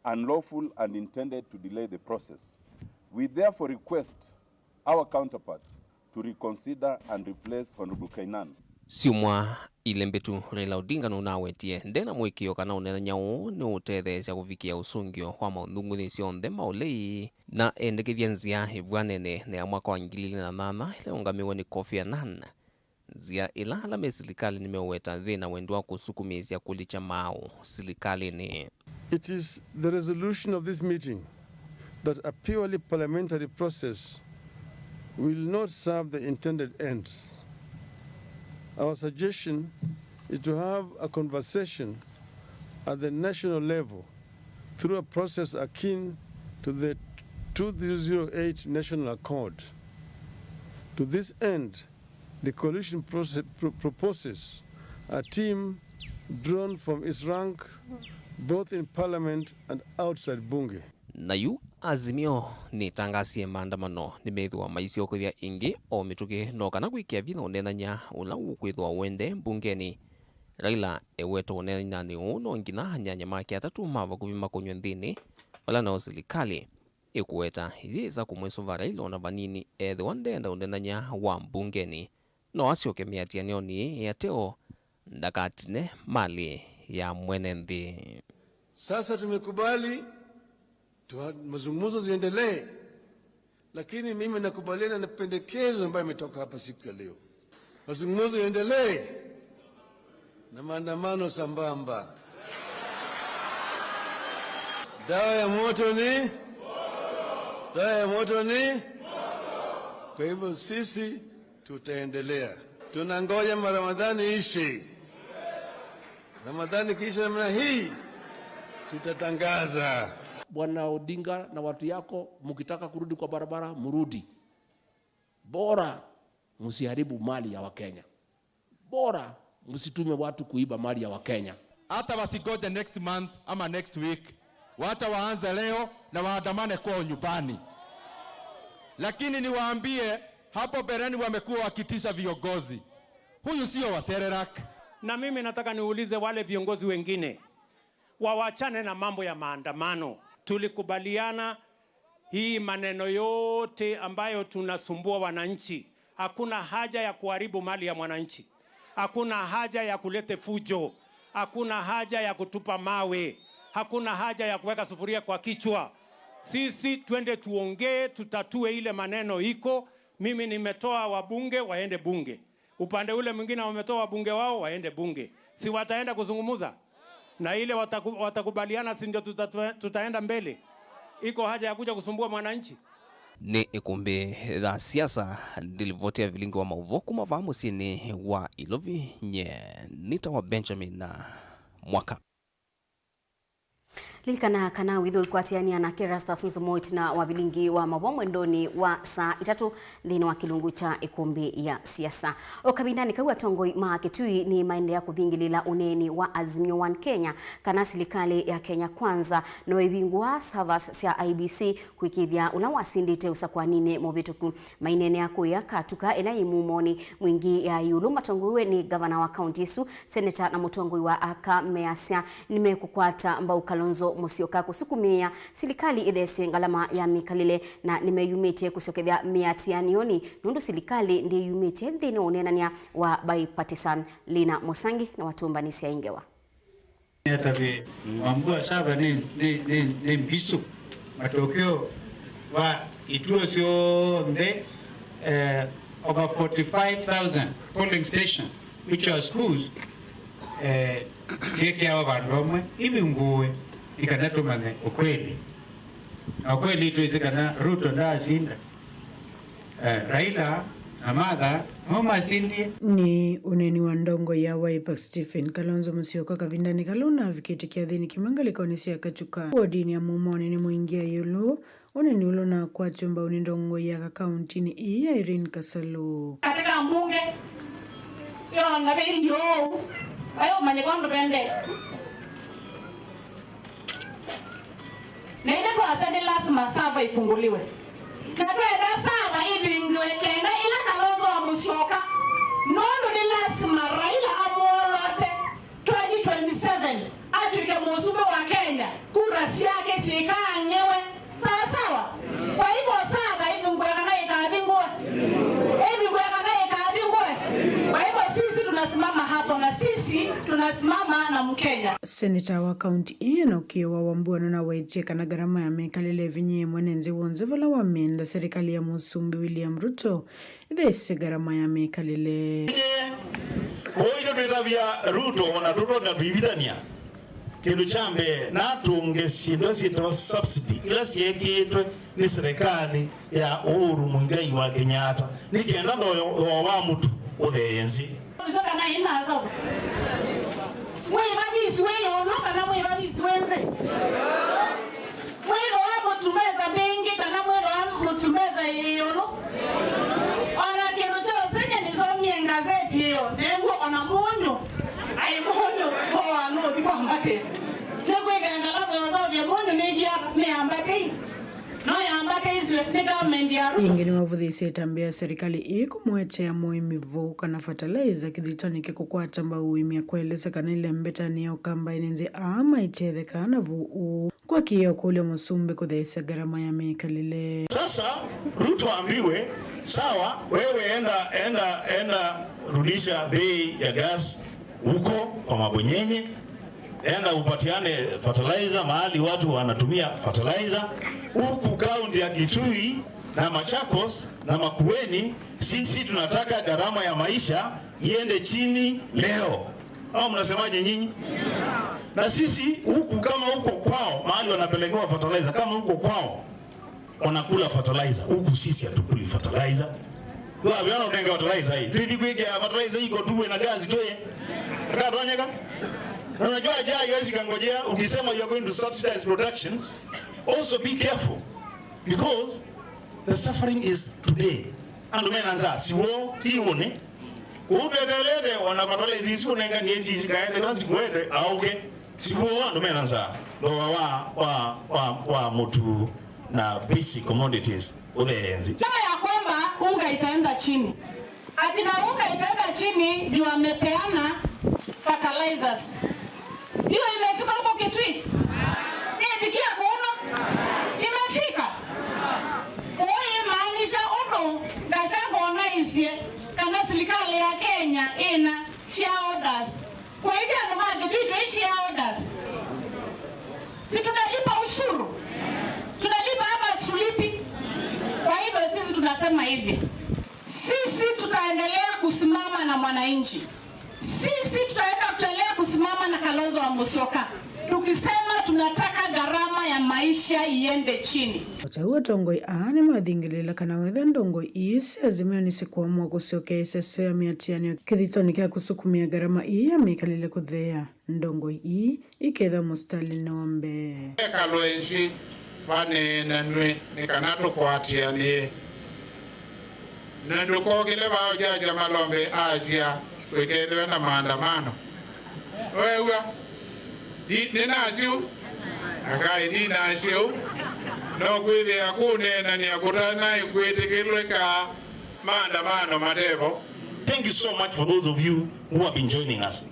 unlawful, and intended to delay the process. We therefore request our counterparts to reconsider and replace Honorable Keynan. Syumwa ilĩ mbĩtu, Raila Odinga nũnawetie nde na mũĩkĩĩo kana ũnenany'a ũũ nĩũũtetheesya kũvikĩa ũsũngĩo wa maũthũngũthĩsyo onthe ma ũlei, na endekethya nzĩa ĩvw'anene na ya mwaka wa ngili ilĩ na nyanya ĩla yũngamĩwe nĩ Kofi Annan, nzĩa ĩla ala me silikalĩ nĩmeũweta yĩ na wendi wa kũsukumĩĩsya kũlikya maaũ silikalĩnĩ. It is the resolution of this meeting that a purely parliamentary process will not serve the intended ends. Our suggestion is to have a conversation at the national level through a process akin to the two thousand eight National Accord. To this end, the coalition proce-, pro-, proposes a team drawn from its rank both in parliament and outside bunge. Na yu Azimio nĩtangasie maandamano nĩmethĩwa maisyokethya ĩngĩ o mĩtũkĩ, no kana kwĩkĩa vinya ũnenany'a ũla ũkwĩthĩwa ũendee mbungenĩ. Raila eweta ũnenanyanĩ ũũ no nginya anyanya make atatũ ma vakuvĩ makonywe nthĩnĩ, vala nao silikalĩ ĩkũweta yĩsa kũmwĩsũva Raila ona vanini ethĩwa ndenda ũnenany'a wa mbungenĩ. No asyoke mĩatĩanĩonĩ ĩĩ ateo ndakatine malĩ ya mwene nthĩ. Sasa tumekubali tuwa-, mazungumzo ziendelee, lakini mimi nakubaliana na pendekezo ambayo imetoka hapa siku ya leo. Mazungumzo yaendelee na maandamano sambamba. Dawa ya moto ni, dawa ya moto ni. Kwa hivyo sisi tutaendelea. Tunangoja Ramadhani ishe. Ramadhani ikiisha namna hii, tutatangaza. Bwana Odinga na watu yako, mkitaka kurudi kwa barabara, mrudi. Bora msiharibu mali ya Wakenya. Bora msitume watu kuiba mali ya Wakenya. Hata wasigoje next month ama next week. Wacha waanze leo na waandamane kwao nyumbani. Lakini niwaambie, hapo mbeleni wamekuwa wakitisha viongozi. Huyu sio wa Serelak. Na mimi nataka niulize wale viongozi wengine, wawachane na mambo ya maandamano. Tulikubaliana hii maneno yote ambayo tunasumbua wananchi, hakuna haja ya kuharibu mali ya mwananchi. Hakuna haja ya kulete fujo. Hakuna haja ya kutupa mawe. Hakuna haja ya kuweka sufuria kwa kichwa. Sisi twende tuongee, tutatue ile maneno iko. Mimi nimetoa wabunge waende bunge. Upande ule mwingine wametoa wabunge wao waende bunge. Si wataenda kuzungumza? Na ile wataku-, watakubaliana, si ndio tuta-, tutaenda mbele? Iko haja ya kuja kusumbua mwananchi? Nĩ ĩkũmbĩ ya siasa, ndilivoti ya vilingi wa maũvoo kuma vaa mũsyĩnĩ wa Ilovi, nye nĩtawa Benjamin Mwaka. Lilikana kana wĩthĩe ũikwatĩanĩa nake Erastus Nzumo ĩtina wa vilingi wa maũvoo mwendonĩ wa saa itatũ nthĩnĩ wa kĩlungu kya ĩkũmbĩ ya siasa. O kavindanĩ kau, atongoi ma Kitui nĩmaendeea kũthingĩlĩĩla ũneeni wa Azimio One Kenya kana silikalĩ ya Kenya Kwanza no ĩvingũa servers sya I E B C kũĩkĩĩthya ũla wasindĩte ũsakũaninĩ mũvĩtũku. Maineenea kũya Katuka ĩla yĩ mumonĩ mwingĩ ya ĩũlũ, matongoew'e nĩ ngavana wa kaunti ĩsu, seneta na mũtongoi wa aka measya nĩmekũkwata mbau Kalonzo Musyoka kũsukumĩĩa silikalĩ ĩthesye ngalama ya mĩkalĩle, na nĩmeyumĩtye kũsyokethya mĩatĩanĩonĩ nũndũ silikalĩ ndĩyumĩtye nthĩnĩ wa ũneenany'a wa bipartisan. Lina Mũsangi na watũmbanĩsya ĩ ngewa. Nĩatavye Wambua sava nĩ, nĩ, nĩ, nĩ mbisũ. Matokeo va ituo syonthe, eh, over forty-five thousand polling stations, which are schools, eh, syĩkĩawa vandũ vamwe ivingũwe nĩ kana tũmanye ũkweli. Na ũkweli twĩsĩ kana Ruto ndaasinda. Eh, Raila Na Martha, nĩwe masindie. Nĩ ũneeni wa ndongoi ya Wiper Stephen Kalonzo Musyoka kavindanĩ kala ũnavikĩte kĩathĩnĩ kĩmwe ngalĩkonĩ sya Kachuka wodinĩ ya Mumoni nĩ mũingia ĩũlũ. Ũneeni ũla ũnakwatw'e mbau nĩ ndongoi ya kauntinĩ ĩĩ ya Irene Kasalu. Katika mbunge yo na vĩndi ũũ, ayo manyĩka ũndũ vende. Na ithe twasya nĩ lasima sava ifunguliwe. Na twenda sava ivingwe kenda ila Kalonzo wa Musyoka. Nũndũ nĩ lasima Raila amwolote twenty twenty-seven atw'ĩke mũsumbĩ wa Kenya, kura syake syĩkaang'ewe. Sawa sawa? Kwa hivyo sava ivingwe kana ikavingwe? Ivingwe kana ikavingwe? Kwa hivyo sisi tunasimama hapo na sisi tunasimama na Mkenya. Seneta wa kaunti ĩĩ na ũkĩo wa Wambua nũnawetie kana ngarama ya mĩkalĩle ĩvinyĩĩe mwene nthĩ w'onthe vala wamenda serikali ya Mũsumbĩ William Ruto ĩtheesye ngarama ya mĩkalĩle. Kũu ithyĩ twĩtavya Ruto ona tũtonya twĩvithania. Kĩndũ kya mbee, natũnge syĩndũ ila syĩtawa subsidy, ila syeekĩĩtwe nĩ serikali ya Uhuru Muigai wa Kenyatta, nĩ kenda thooa wa mũtu ũthee nthĩ. Nĩsyo kana ĩna sava. Mwĩva visi wĩ ĩũlũ kana mwĩva visi wĩ nthĩ? Mwĩva wa mũtu mesa mbingĩ kana mwĩva wa mũtu mesa ĩũlũ? Ona kĩndũ kya ũsengy'a nĩsomie ngazetĩ ĩyo, new'o ona mũnyũ, ai mũnyũ, thooa nũthi kwambatĩte. Nĩkwĩkanga labda ũseũvye mũnyũ nĩkĩa nĩyambatĩi. No yambatĩisw'e nĩ government ya Ruto. Ĩngĩ nĩmavũthĩĩsye ĩtambya ya serikali ĩĩ kũmũetea mũĩmi vou kana fertilizer kĩthitonĩ kya kũkwata mbau ũĩmi, akũelesya kana ĩlembetanĩ ya Ũkambaĩ nĩ nthĩ aa maitetheka na vou ũũ. Kwa kĩĩ ũkũlya mũsumbĩ kũtheesya ngarama ya mĩkalĩle? Sasa Ruto ambiwe, sawa, wewe enda, enda, enda rudisha bei ya gas huko kwa mabwenyenye, enda upatiane fertilizer mahali watu wanatumia fertilizer. Huku kaunti ya Kitui na Machakos na Makueni, sisi tunataka gharama ya maisha iende chini leo. Au mnasemaje nyinyi? Na sisi huku, kama huko kwao mahali wanapelekewa fertilizer, kama huko kwao wanakula fertilizer, huku sisi hatukuli fertilizer. Kwa hivyo, unaona, utenga fertilizer hii. Tuithi kuiga fertilizer hii kwa tuwe na gas tuye. Akatonyeka. Na unajua, ajali haiwezi kangojea, ukisema you are going to subsidize production, also be careful, because the suffering is today. Andũ mena nzaa, siw'o, ti ũnĩ. Kũu tweteelete, ona fertilizer isu ũnenganie ici cikaete, ta sikuete, aũke. Siw'o andũ mena nzaa, thooa wa, wa, wa, wa mũtu na basic commodities ũthee nthĩ. Sema ya kwamba unga itaenda chini. Ati na unga itaenda chini juu amepeana fertilizers. Hiyo imefika huko Kitui? Imefikia kuno? Imefika. Ũyĩmaanisha ũndũ Gachagua onaisye kana serikali ya Kenya ĩna shareholders. Kwa hivyo andũ ma Kitui twĩ shareholders. Si tunalipa ushuru? Tunalipa ama tulipi? Kwa hivyo sisi tunasema hivi. Sisi tutaendelea kusimama na mwananchi. Sisi tutaenda, tutaendelea kusimama na Kalonzo wa Musyoka. Tukisema tunataka gharama ya maisha iende chini. O ta ũu atongoi aa nĩmathingĩlĩĩla kana wethĩa ndongoi ii sya Azimio nĩsikũamũa kũsyokea ĩseso ya mĩatĩanĩo kĩthitonĩ kya kũsukumĩa ngarama ii ya mĩkalĩle kũtheea, ndongoi ii iketha mũsitalĩnĩ wa mbee. Ekalwe nzĩ vaneenanw'e nĩ kana tũkwatĩanĩe. Na ndũkokĩle vaa ũkyakya malombe asya kũikethĩwe na maandamano. Weew'a? Ndi, nĩnasya ũu. Akaĩ ndinasya ũu. No kwĩthĩa kũneenanĩa kũtanaĩ kwĩtĩkĩlĩka maandamano matevo. Thank you so much for those of you who have been joining us.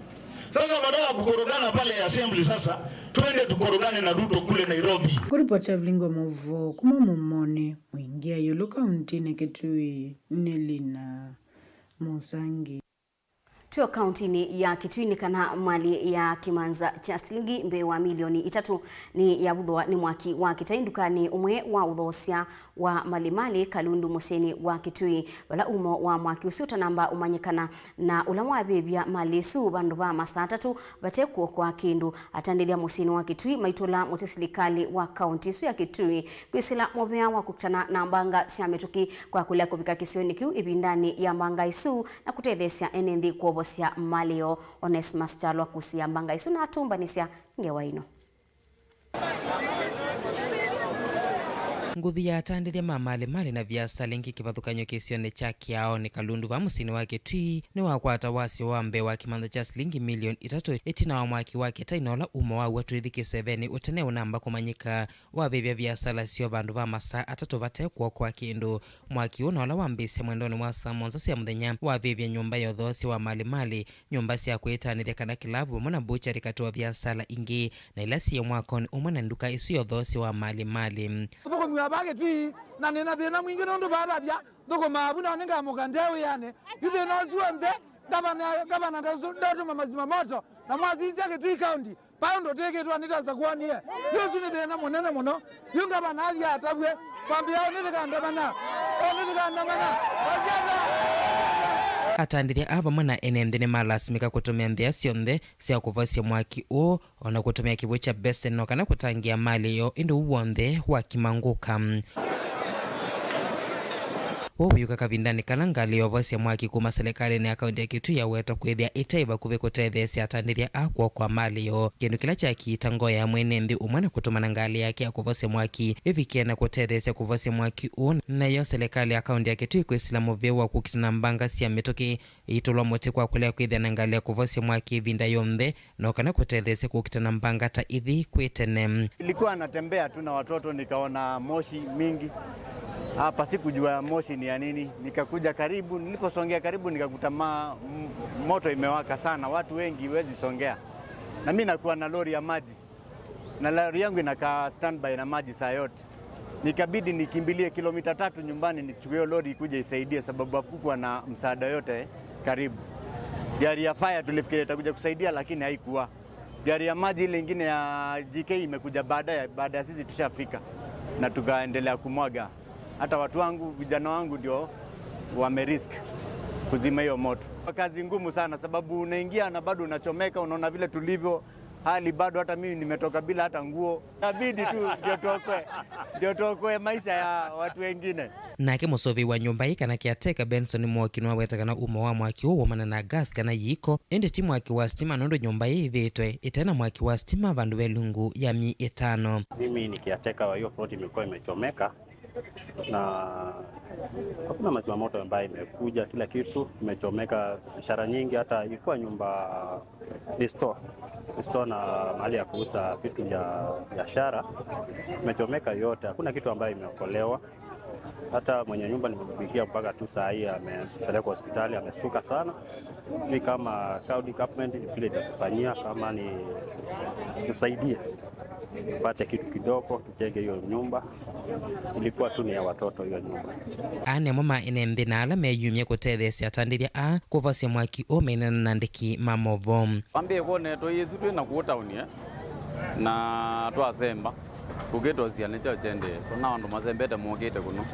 Sasa badala ya kukorogana pale assembly, sasa twende tukorogane na Ruto kule Nairobi. Kũripoti ya vilingi wa maũvoo kuma Mumoni, Mwingi ya Ĩũlũ kauntinĩ Kitui, nĩ Lina Musangi. Twĩ o kauntinĩ ya Kitui, nĩ kana malĩ ya kĩmanza kya silingi mbee wa milioni itatũ nĩyavũthwa nĩ mwaki wa kĩtai ndukanĩ ũmwe wa ũthoosya wa malĩ malĩ Kalundu mũsyĩnĩ wa Kitui, vala umo wa mwaki ũsu ũtanamba ũmanyĩkana, na ũla wavĩvya malĩ ĩsu vandũ va masaa atatũ vate kw'oko wa kĩndũ. Atandĩthya mũsyĩnĩ wa Kitui maitũla mũtĩ silikalĩ wa kaunti ĩsu ya Kitui kwĩsĩla mũvea wa kũkitana na mbanga sya mĩtũkĩ kwa kũlea kũvika kĩsionĩ kĩu ĩvindanĩ ya mbanga ĩsu na kũtetheesya ene nthĩ kwovosya malĩ yoo. Onesmus Kyalwa kũsĩĩa mbanga ĩsu na atũmbanĩsya ngewa ĩno. Nguthu ya atandĩthya ma malĩ malĩ na viasala ĩngĩ kĩvathũkany'o kĩsionĩ kya Kĩaonĩ Kalundu va mũsyĩnĩ wa Kitui nĩwakwata wasyo wa mbee wa kĩmanza kya silingi milioni itatũ ĩtina wa mwaki wa kĩtai, na ũla umo waw'o twĩthi kĩsevenĩ ũtene ũnamba kũmanyĩka. Wavĩvya viasala syoo vandũ va masaa atatũ vate kw'oko wa kĩndũ. Mwaki ũũ na ũla wambĩĩsye mwendonĩ wa saa mũonza sya mũthenya wavĩvya nyũmba ya ũthoosya wa malĩ malĩ, nyũmba sya kwĩtanĩthya kana kĩlavu, vamwe na mbuchari, katĩ wa viasala ingĩ na ila syĩ mwakonĩ ũmwe na nduka ĩsu ya ũthoosya wa malĩ malĩ. Thũkũmiwa vaa Kitui, na nĩ na thĩna mwingĩ nũndũ vaa vavya thũkũmaa vu, nao nĩngamũka nde wĩanĩ. Yu thĩna ũsu onthe, ngavana, ngavana ndatũ-, ndatũma ma zimamoto, na mwasisya Kitui County, Paundo tĩkĩtwa nĩ ta sakuanie. Yu ũsu nĩ thĩna mũnene mũno. Yu ngavana athi atavw'e, kwambĩa ũnĩ tũkandamana. Ũnĩ tũkandamana. Wasiatha. Atandĩthya aa vamwe na ene nthĩ nĩmalasimĩka kũtũmĩa nzĩa syonthe sya kũvosya mwaki ũũ, o na kũtũmĩa kĩw'ũ kya beseni no kana kũtangĩĩa malĩ yoo, ĩndĩ ũu w'onthe wakimangũka. Ũu wĩũka kavindanĩ kala ngalĩ ya ũvosya mwaki kuma silikalĩnĩ ya kaunti ya Kitui yawetwa kwĩthĩa ĩtaĩ vakuvĩ kũtetheesya atandĩthya aa kw'oko wa malĩ yoo, kĩndũ kĩla kyakiita ngoo ya mwene nthĩ ũmwe na kũtũmana ngalĩ yake ya kũvosya mwaki ĩvikie na kũtetheesya kũvosya mwaki ũũ. Nayo silikalĩ ya kaunti ya Kitui kwĩsĩla mũvea wa kũkitana mbanga sya mĩtũkĩ ĩitũlwa mũtĩ kwa kũlea kwĩthĩa na ngalĩ ya kũvosya mwaki ĩvinda yonthe, no kana kũtetheesya kũkitana mbanga ta ithi kwĩ tene. Nilikuwa natembea tu na watoto, nikaona moshi mingi. Hapa sikujua moshi ni ya nini. Nikakuja karibu, niliposongea karibu nikakuta ma-, m-, moto imewaka sana, watu wengi huwezi songea. Na mimi nakuwa na lori ya maji. Na lori yangu inakaa standby na maji saa yote. Nikabidi nikimbilie kilomita tatu nyumbani nichukue hiyo lori ikuje isaidie, sababu hakukuwa na msaada yote karibu. Gari ya fire tulifikiria itakuja kusaidia, lakini haikuwa. Gari ya maji ile ingine ya G K imekuja baadaye, baada ya sisi tushafika, na tukaendelea kumwaga. Hata watu wangu, vijana wangu ndio wamerisk kuzima hiyo moto. Kazi ngumu sana, sababu unaingia na bado unachomeka, unaona vile tulivyo. Hali bado hata mimi nimetoka bila hata nguo. Inabidi tu ndio tuokoe, ndio tuokoe maisha ya watu wengine. Nake mũsũvĩi wa nyũmba ĩĩ kana caretaker Benson Mwoki nĩwaweta kana umo wa mwaki ũũ waumana na gas kana yiko, ĩndĩ ti mwaki wa sitima, nũndũ nyũmba ĩĩ ĩthĩĩtwe ĩte na mwaki wa sitima vandũ ve ilungu ya myei ĩtano. Mimi ni caretaker wa hiyo plot imekuwa imechomeka. Na hakuna mazimamoto ambayo imekuja, kila kitu imechomeka, biashara nyingi, hata ilikuwa nyumba, ni store, ni store na mahali ya kuuza vitu vya biashara, imechomeka yote, hakuna kitu ambayo imeokolewa. Hata mwenye nyumba nimempigia mpaka tu saa hii amepelekwa hospitali, amestuka sana. Sijui kama county government vile itatufanyia, kama ni tusaidie tupate kitu kidogo, tujenge hiyo nyumba. Ilikuwa tu ni ya watoto hiyo nyumba. Aa nĩmo ma ene nthĩ na ala meyumya kũtetheesya atandĩthya aa kũvosya mwaki ũũ maineena na andĩki ma movoo. Wambĩĩe kwonetwe ĩsu twĩ na kũũ taoni, eh? Na twasemba, kũkĩtwa sya nĩkyo kyendee. Tũna andũ masembete mokĩte kũno.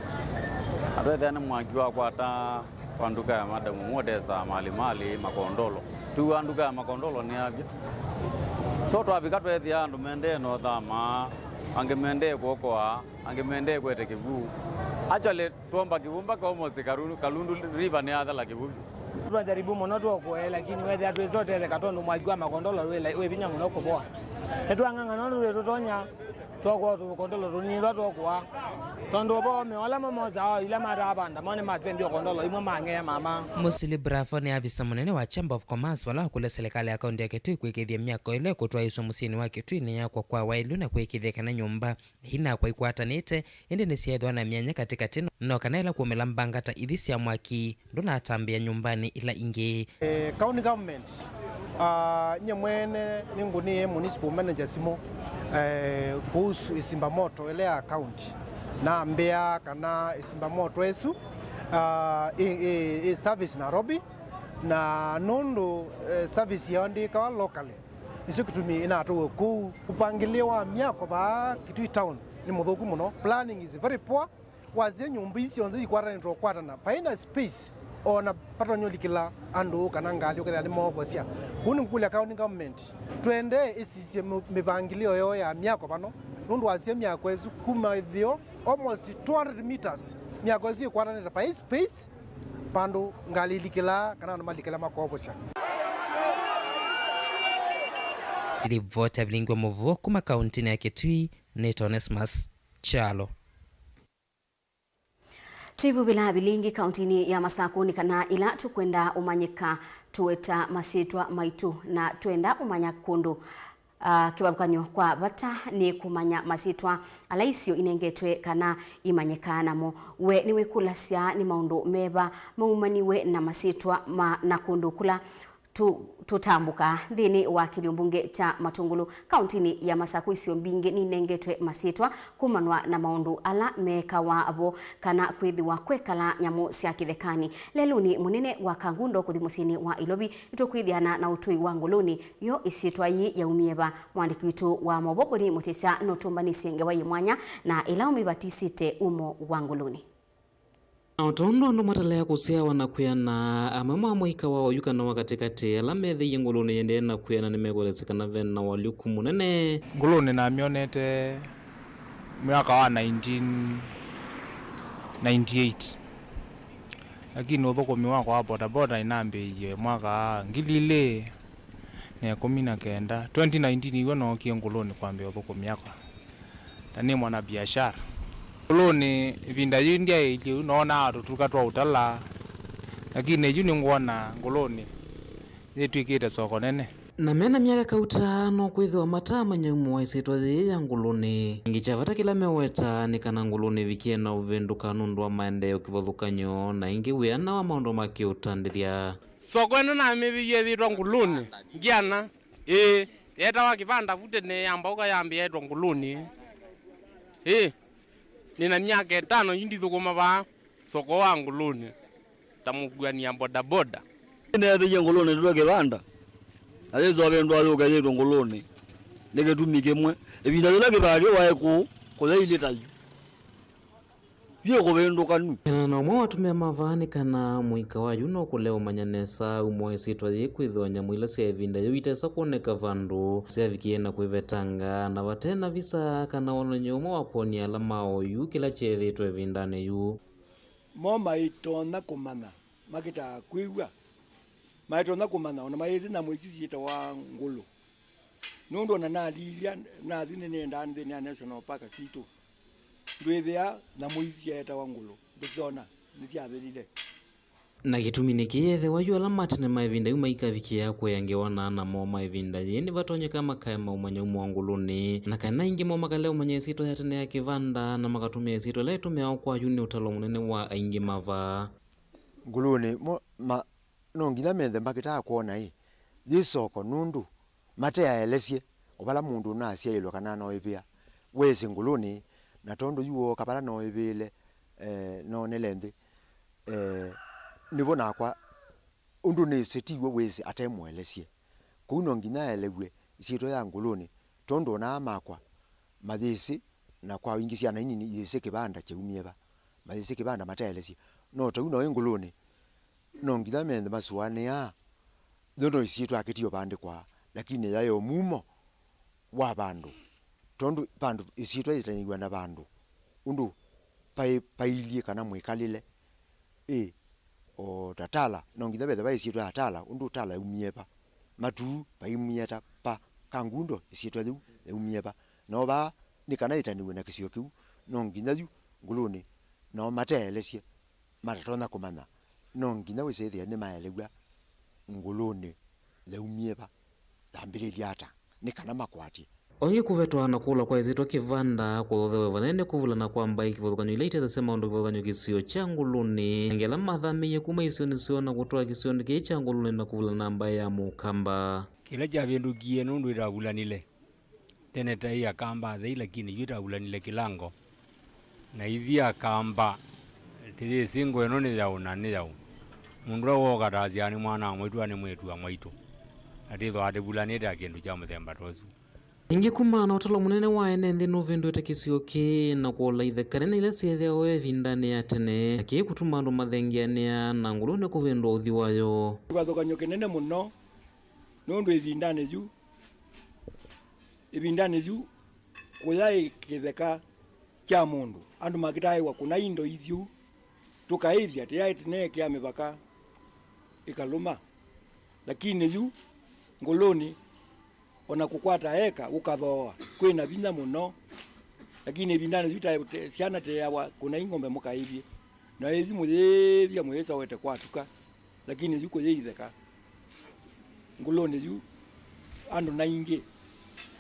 Na twethĩa nĩ mwaki wakwata kwa nduka ya madam ũmwe ũtesaa malĩ malĩ makondolo. Twĩw'aa nduka ya makondolo nĩyavya. So twavika tweethĩa andũ mendee na ũthama, angĩ mendee kũokoa, angĩ mendee kwete kĩw'ũ. Actually, twomba kĩw'ũ mpaka almost Karu-, Kalundu River nĩyathela kĩw'ũ. Twajaribu mũno tuokoe, lakini wethĩa twĩsa ũtetheka tondũ mwaki wa makondolo wĩ lai-, wĩ vinya mũno kũvoa. Nĩtwang'ang'ana ũndũ twĩtũtonya. Twokoa tũkondolo tũnini twa twokoa, tondũ ũvoo mĩao ala mo mosaa ila mataa vanda mo nĩmasembie ũkondolo imwe mang'ea mama. Mũsili Bravo nĩ avisa mũnene wa Chamber of Commerce vala wakũlya silikalĩ ya kaunti ya Kitui kwĩkĩĩthya myako ĩla ĩkũtwaĩĩsw'a mũsyĩnĩ wa Kitui nĩyakwa kwa waĩlu na kwĩkĩĩthya kana nyũmba inakwa ikwatanĩte, ĩndĩ nĩsyaĩthwa na myanya katĩkatĩ, no kana ĩla kũmĩla mbanga ta ithi sya mwaki ndũnatambĩa nyũmbanĩ ila ingĩ. Eh, county government, ah, nye mwene nĩngũnĩe municipal manager simũ, eh, kuhusu ĩsimba moto ĩla ya county. Nambĩa kana ĩsimba moto ĩsu, ah, ĩ, ĩ, ĩ service Nairobi, Na nũndũ, eh, service yao ndĩkawa locally, nĩkyo kĩtumi ĩnatũwe kũu. Ũpangĩlĩo wa myako vaa Kitui town nĩ mũthũku mũno. Planning is very poor. Wasya nyũmba ii syonthe ikwatanĩtwe kwatana, vaina space ona patonya ũlikĩla andũ kana ngalĩ ũkethĩa nĩmoovosya. Kũu nĩngũkũlya county government, twendee ĩsisye mĩ-, mĩvangĩlĩo yoo ya myako vano, nũndũ wasya myako ĩsu kuma ĩtheo almost two hundred meters, myako ĩsu ĩkwatanĩte vai space vandũ ngalĩ ilikĩlaa kana andũ malikĩla makoovosya. Ndilivoti ya vilingi wa mũvuo kuma kauntinĩ ya Kitui nĩ Onesmus Kyalo. Twĩvuvĩla vilingi kauntinĩ ya Masakũ nĩ kana ĩla tũkwenda ũmanyĩka tũweta masyĩtwa maitũ, na twenda ũmanya kũndũ, ah, kĩvathũkany'o kwa vata nĩ kũmanya masyĩtwa ala isio inengetwe kana imanyĩkaa namo. We nĩwĩkũlasya nĩ maũndũ meva maumaniwe na masyĩtwa ma, na kũndũ kũla tũ-, tũtambũkaa nthĩnĩ wa kĩlio mbunge kya Matũngũlũ, kauntinĩ ya Masakũ? Isio mbingĩ ninengetwe masyĩtwa kumanwa na maũndũ ala mekawa vo kana kwĩthĩwa kwekala nyamũ sya kĩthekanĩ. Lelũnĩ mũnene wa Kangundo kũthi mũsyĩnĩ wa Ilovi, nĩtũkwĩthiana na ũtũi wa Ngũlũnĩ, yo ĩsyĩtwa yĩĩ yaumie va? Mwandĩki witũ wa maũvoo Boni Mũtĩsya nũtũmbanĩsye ngewa yĩ mwanya na ĩla ũmĩvatisĩte umo wa Ngũlũnĩ. Na o tondũ andũ matalea kũsyawa na kwĩana, amwe ma mũika wa oyu kana wa katĩkatĩ ala methĩie Ngũlũnĩ ĩendee na kwĩana nĩmekũelesya kana ve na ũalyũku mũnene. Ngũlũnĩ namyonete mwaka wa nineteen ninety-eight, lakini ũthũkũmi wakwa wa bodaboda inambĩĩie mwaka wa ngili ilĩ na ĩkũmi na kenda. Twenty nineteen iw'o nookie Ngũlũnĩ kwambĩa ũthũkũmi akwa. Na nĩ mwana biashara. Ngũlũnĩ ĩvinda yĩu ndyaĩlye ũu, noonaa tũtuka twa ũtala, lakini yu nĩngwona Ngũlũnĩ yĩtw'ĩkĩte soko nene. Na mena myaka kauta no kwĩthĩwa mataamanya umo wa ĩsyĩtwa yĩĩ ya Ngũlũnĩ. Ĩngĩ kya vata kĩla meweta nĩ kana Ngũlũnĩ ĩvikie na ũvĩndũka nũndũ wa maendeeo kĩvathũkany'o, na ĩngĩ wĩana wa maũndũ ma kĩũtandĩthya. Soko ĩno namĩvĩie yĩtwa Ngũlũnĩ, ngiana. Ĩĩ, yeetawa kĩvanda vu tene, yambauka yambĩa yĩtwa Ngũlũnĩ. Ĩĩ, nĩ na myaka ĩtano yu ndithũkũma vaa soko wa Ngũlũnĩ ta mũkuani ya bodaboda. Nĩneethĩie Ngũlũnĩ tũtwe kĩvanda, na yĩsovendwa yũke yĩtwe Ngũlũnĩ. Nĩ kĩtumi kĩmwe, ĩvinda yĩla kĩvaa kĩu waĩ kũũ, kũyailye ta yu. Vyũ kũvĩndũka nu. Kana na ũmwe wa atumĩa ma vaa nĩ kana mũika wa yu no kũlea ũmanya nesa umo wa ĩsyĩtwa yĩĩ, kwĩthĩwa nyamũ ila sya ĩvinda yĩu itesa kwoneka vandũ syavikie na kwĩvetanga, na vate na visa kana wonany'o ũmwe wa kwony'a ala ma oyu kĩla kyeethĩĩtwe ĩvindanĩ yu. Mo maitonya kũmanya makĩtaa kwĩw'a, maitonya kũmanya ona mayĩsĩ nyamũ isu syĩtawa ngũlũ. Nũndũ ona nalilya, nathi nĩnendaa nthĩnĩ ya National Park sitũ, ndwĩthĩa nyamũ isu syaetawa ngũlũ, ndũsyona, nĩsyavĩlile. Na kĩtumi nĩ kĩĩ ethĩwa yu ala ma tene ma ĩvinda yu maikavikĩa kũea ngewa na ana moo ma ĩvinda yĩĩ, nĩvatonyeka makaema ũmanya umo wa Ngũlũnĩ, na kana aingĩ moo makalea ũmanya ĩsyĩtwa ya tene ya kĩvanda, na makatũmĩa ĩsyĩtwa ĩla ĩtũmĩawa kwa yu nĩ ũtalo mũnene wa aingĩ ma vaa. Ngũlũnĩ mo, ma, no nginya methe makĩtaa kwona ĩ, yĩ soko, nũndũ mateaelesye o vala mũndũ ũnasyaĩlwe kana anoĩvĩa. Wesĩ Ngũlũnĩ, na tondũ yu wooka vala nooĩvĩĩle, eh, noonele nthĩ, eh, nĩvo nakwa ũndũ nĩsĩ tiw'o wĩsĩ atemũelesye. Kũu no nginya aelew'e ĩsyĩtwa ya Ngũlũnĩ, tondũ ona aa makwa mayĩsĩ, na kwa wingĩ syana inini iyĩsĩ kĩvanda kyaumie va, mayĩsĩ kĩvanda mateelesye. No ta ũu no ĩ Ngũlũnĩ, no nginya methe masũanĩaa, yo no ĩsyĩtwa akĩtio vandĩkwa, lakini yaĩ o mumo wa vandũ, tondũ vandũ ĩsyĩtwa yĩtanĩw'a na vandũ ũndũ paĩ, pailyĩ kana mwĩkalĩle. Ĩ, o ta Tala, no nginya vethe vaĩ ĩsyĩtwa ya Tala, ũndũ Tala yaumie va, Matuu vaimie ta pa, Kangundo ĩsyĩtwa yĩu yaumie va. No vaa nĩ kana yĩtanĩw'e na kĩsio kĩu, no nginya yu Ngũlũnĩ nao mateelesye. Matatonya kũmanya, no nginya wĩsĩthĩe nĩmaelew'a Ngũlũnĩ yaumie va, yambĩlĩlye ata, nĩ kana makwatye. Oingĩ kũvetwa na kũlwa kwa ĩsyĩtwa kĩvanda kũthothewe vanene kũvulana kwa mbaĩ kĩvathũkany'o ila itethasya maũndũ kĩvathũkany'o kĩsio kya Ngũlũnĩ, angĩ ala mathamĩĩie kuma isionĩ syoo na kũtwaa kĩsionĩ kĩĩ kya Ngũlũnĩ na kũvulana na mbaĩ ya Mũkamba. Kĩla kyavĩndũkie nũndũ ĩtavulanile. Tene taĩ Akamba athei, lakini yu ĩtavulanile kĩlango. Na ithyĩ Akamba tũyĩsĩ ngo ĩno nĩ yaũ na nĩ yaũ. Mũndũ ũla wooka ta asyaa nĩ mwana wa mwaitũ, nĩ mwĩĩtu wa mwaitũ, na twĩthĩawa tũvulanĩte na kĩndũ kya mũthemba ta ũsu. Ĩngĩ, kumana na ũtalo mũnene wa ene nthĩ nũvĩndũĩte kĩsio kĩĩ na kũola itheka nene ila syeethĩawa ĩvindanĩ ya tene, na kĩĩ kũtuma andũ mathengeanĩa na Ngũlũnĩ kũvĩndũa ũthyũ wayo. Kĩvathũkany'o kĩnene mũno, nũndũ ĩvindanĩ yu, ĩvindanĩ yu kũyaĩ kĩtheka kya mũndũ, andũ makĩtaĩwa kũna indo ithyũ, tũkaĩthya tĩyaĩ tene kĩa mĩvaka ĩkalũma. Lakini yu Ngũlũnĩ, o na kũkwata eka ũkathooa, kwĩ na vinya mũno. Lakini ĩvindanĩ yu ta, te, syana teawa kũnai ng'ombe mũkaĩthye, na ĩthi mũyĩĩthya mũyĩsowete kwatuka. Lakini yu kũyĩ itheka. Ngũlũnĩ yu andũ naingĩ,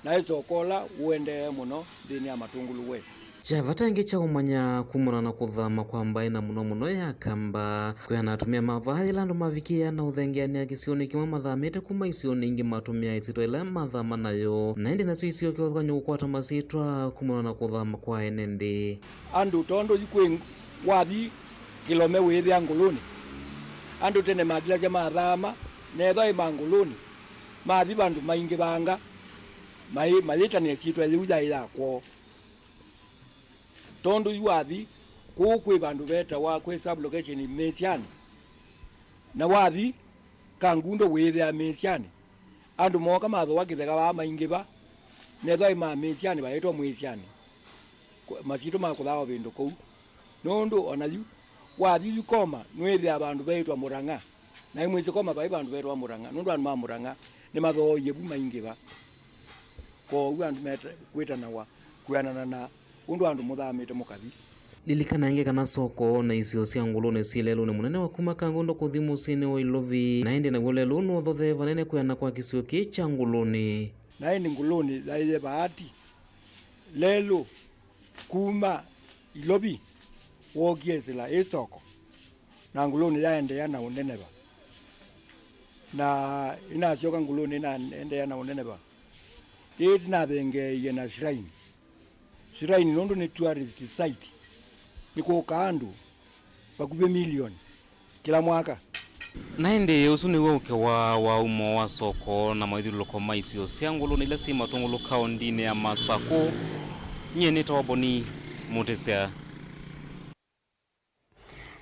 na ĩsoko ũla ũendee mũno nthĩnĩ ya Matũngũlũ West. Kya vata ĩngĩ kya ũmanya kumana na kũthama kwa mbaĩ, na mũno mũno ya Kamba, kwĩana atumĩa ma vaa yĩla andũ mavikĩĩa na ũthengeanĩa kĩsionĩ kĩmwe mathamĩte kuma isionĩ ingĩ matũmĩa ĩsyĩtwa ĩla mathama nayo, na ĩndĩ nasyo isio kĩvathũkany'o kũkwata masyĩtwa kumana na kũthama kwa ene nthĩ. Andũ tondũ yu kwĩ wathi kĩlome wĩĩthĩa Ngũlũnĩ. Andũ tene makilasya mathaama, na ethwa ĩ ma Ngũlũnĩ, mathi vandũ maingĩvanga, maĩ-, mayĩtanĩa syĩtwa yĩu yaĩ ya kwoo. Tondũ yu wathi kũu kwĩ vandũ vetawa, kwĩ sub-location Mĩsyanĩ, na wathi Kangundo wĩĩthĩa Mĩsyanĩ. Andũ mooka mathooa kĩtheka vaa maingĩva, nethwa ĩ ma Mĩsyanĩ vaĩtwa Mwĩsyanĩ. Kũ-, masyĩtwa ma kũthawa vĩndũ kũu. Nũndũ o na yu, wathi yu Koma, nũĩthĩa vandũ veĩtwa Mũrang'a. Na ĩmwĩsĩ Koma vaĩ vandũ veĩtwa Mũrang'a, nũndũ andũ ma Mũrang'a nĩmathooie vu maingĩva. Kwoou andũ mete-, kwĩtanawa kwĩanana na ũndũ andũ mũthamĩte mũkathi. Lilikana ĩngĩ kana soko na isio sya Ngũlũnĩ syĩ lelũnĩ mũnene wa kuma Kangundo kũthi mũsyĩnĩ wa Ilovi, na ĩndĩ naw'o lelũ nũũthothee vanene kwĩana kwa kĩsio kĩĩ kya Ngũlũnĩ. Na ĩndĩ Ngũlũnĩ yaĩe vaati lelũ kuma Ilovi wookie ĩsĩla ĩ soko, na Ngũlũnĩ yaendeea na ũneneva. Na ĩnasyoka Ngũlũnĩ ĩnaendeea na ũneneva. Ĩĩ tũnathengeeie na shrine. Shrine nũndũ nĩ tourist site, nĩkũũkaa andũ vakuvĩ milioni kĩla mwaka. Na ĩndĩ ũsu nĩw'o ũkewa wa umo wa soko na mawĩthyũlũlũko ma isio sya Ngũlũnĩ ila syĩ Matũngũlũ kaũndĩnĩ ya Masakũ. Nyie nĩtawa Boni Mũtĩsya.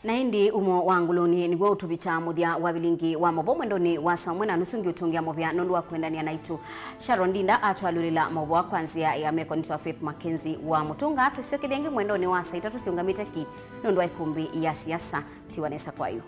Na ĩndĩ umo wa Ngũlũnĩ nĩw'o ũtũvikya mũthya wa vilingi wa maũvoo mwendonĩ wa saa ũmwe na nusu. Ngĩũtũngĩa mũvea nũndũ wa kũendanĩa naitũ. Sharon Ndinda atwalyũlĩla maũvoo kwa nzĩa ya meko nĩtwa Faith Mackenzie wa Mũtũnga. Tũsyokethya ĩngĩ mwendonĩ wa saa itatũ syĩũngamĩte ki nũndũ wa ĩkũmbĩ ya siasa. Tiwa nesa kwa yu.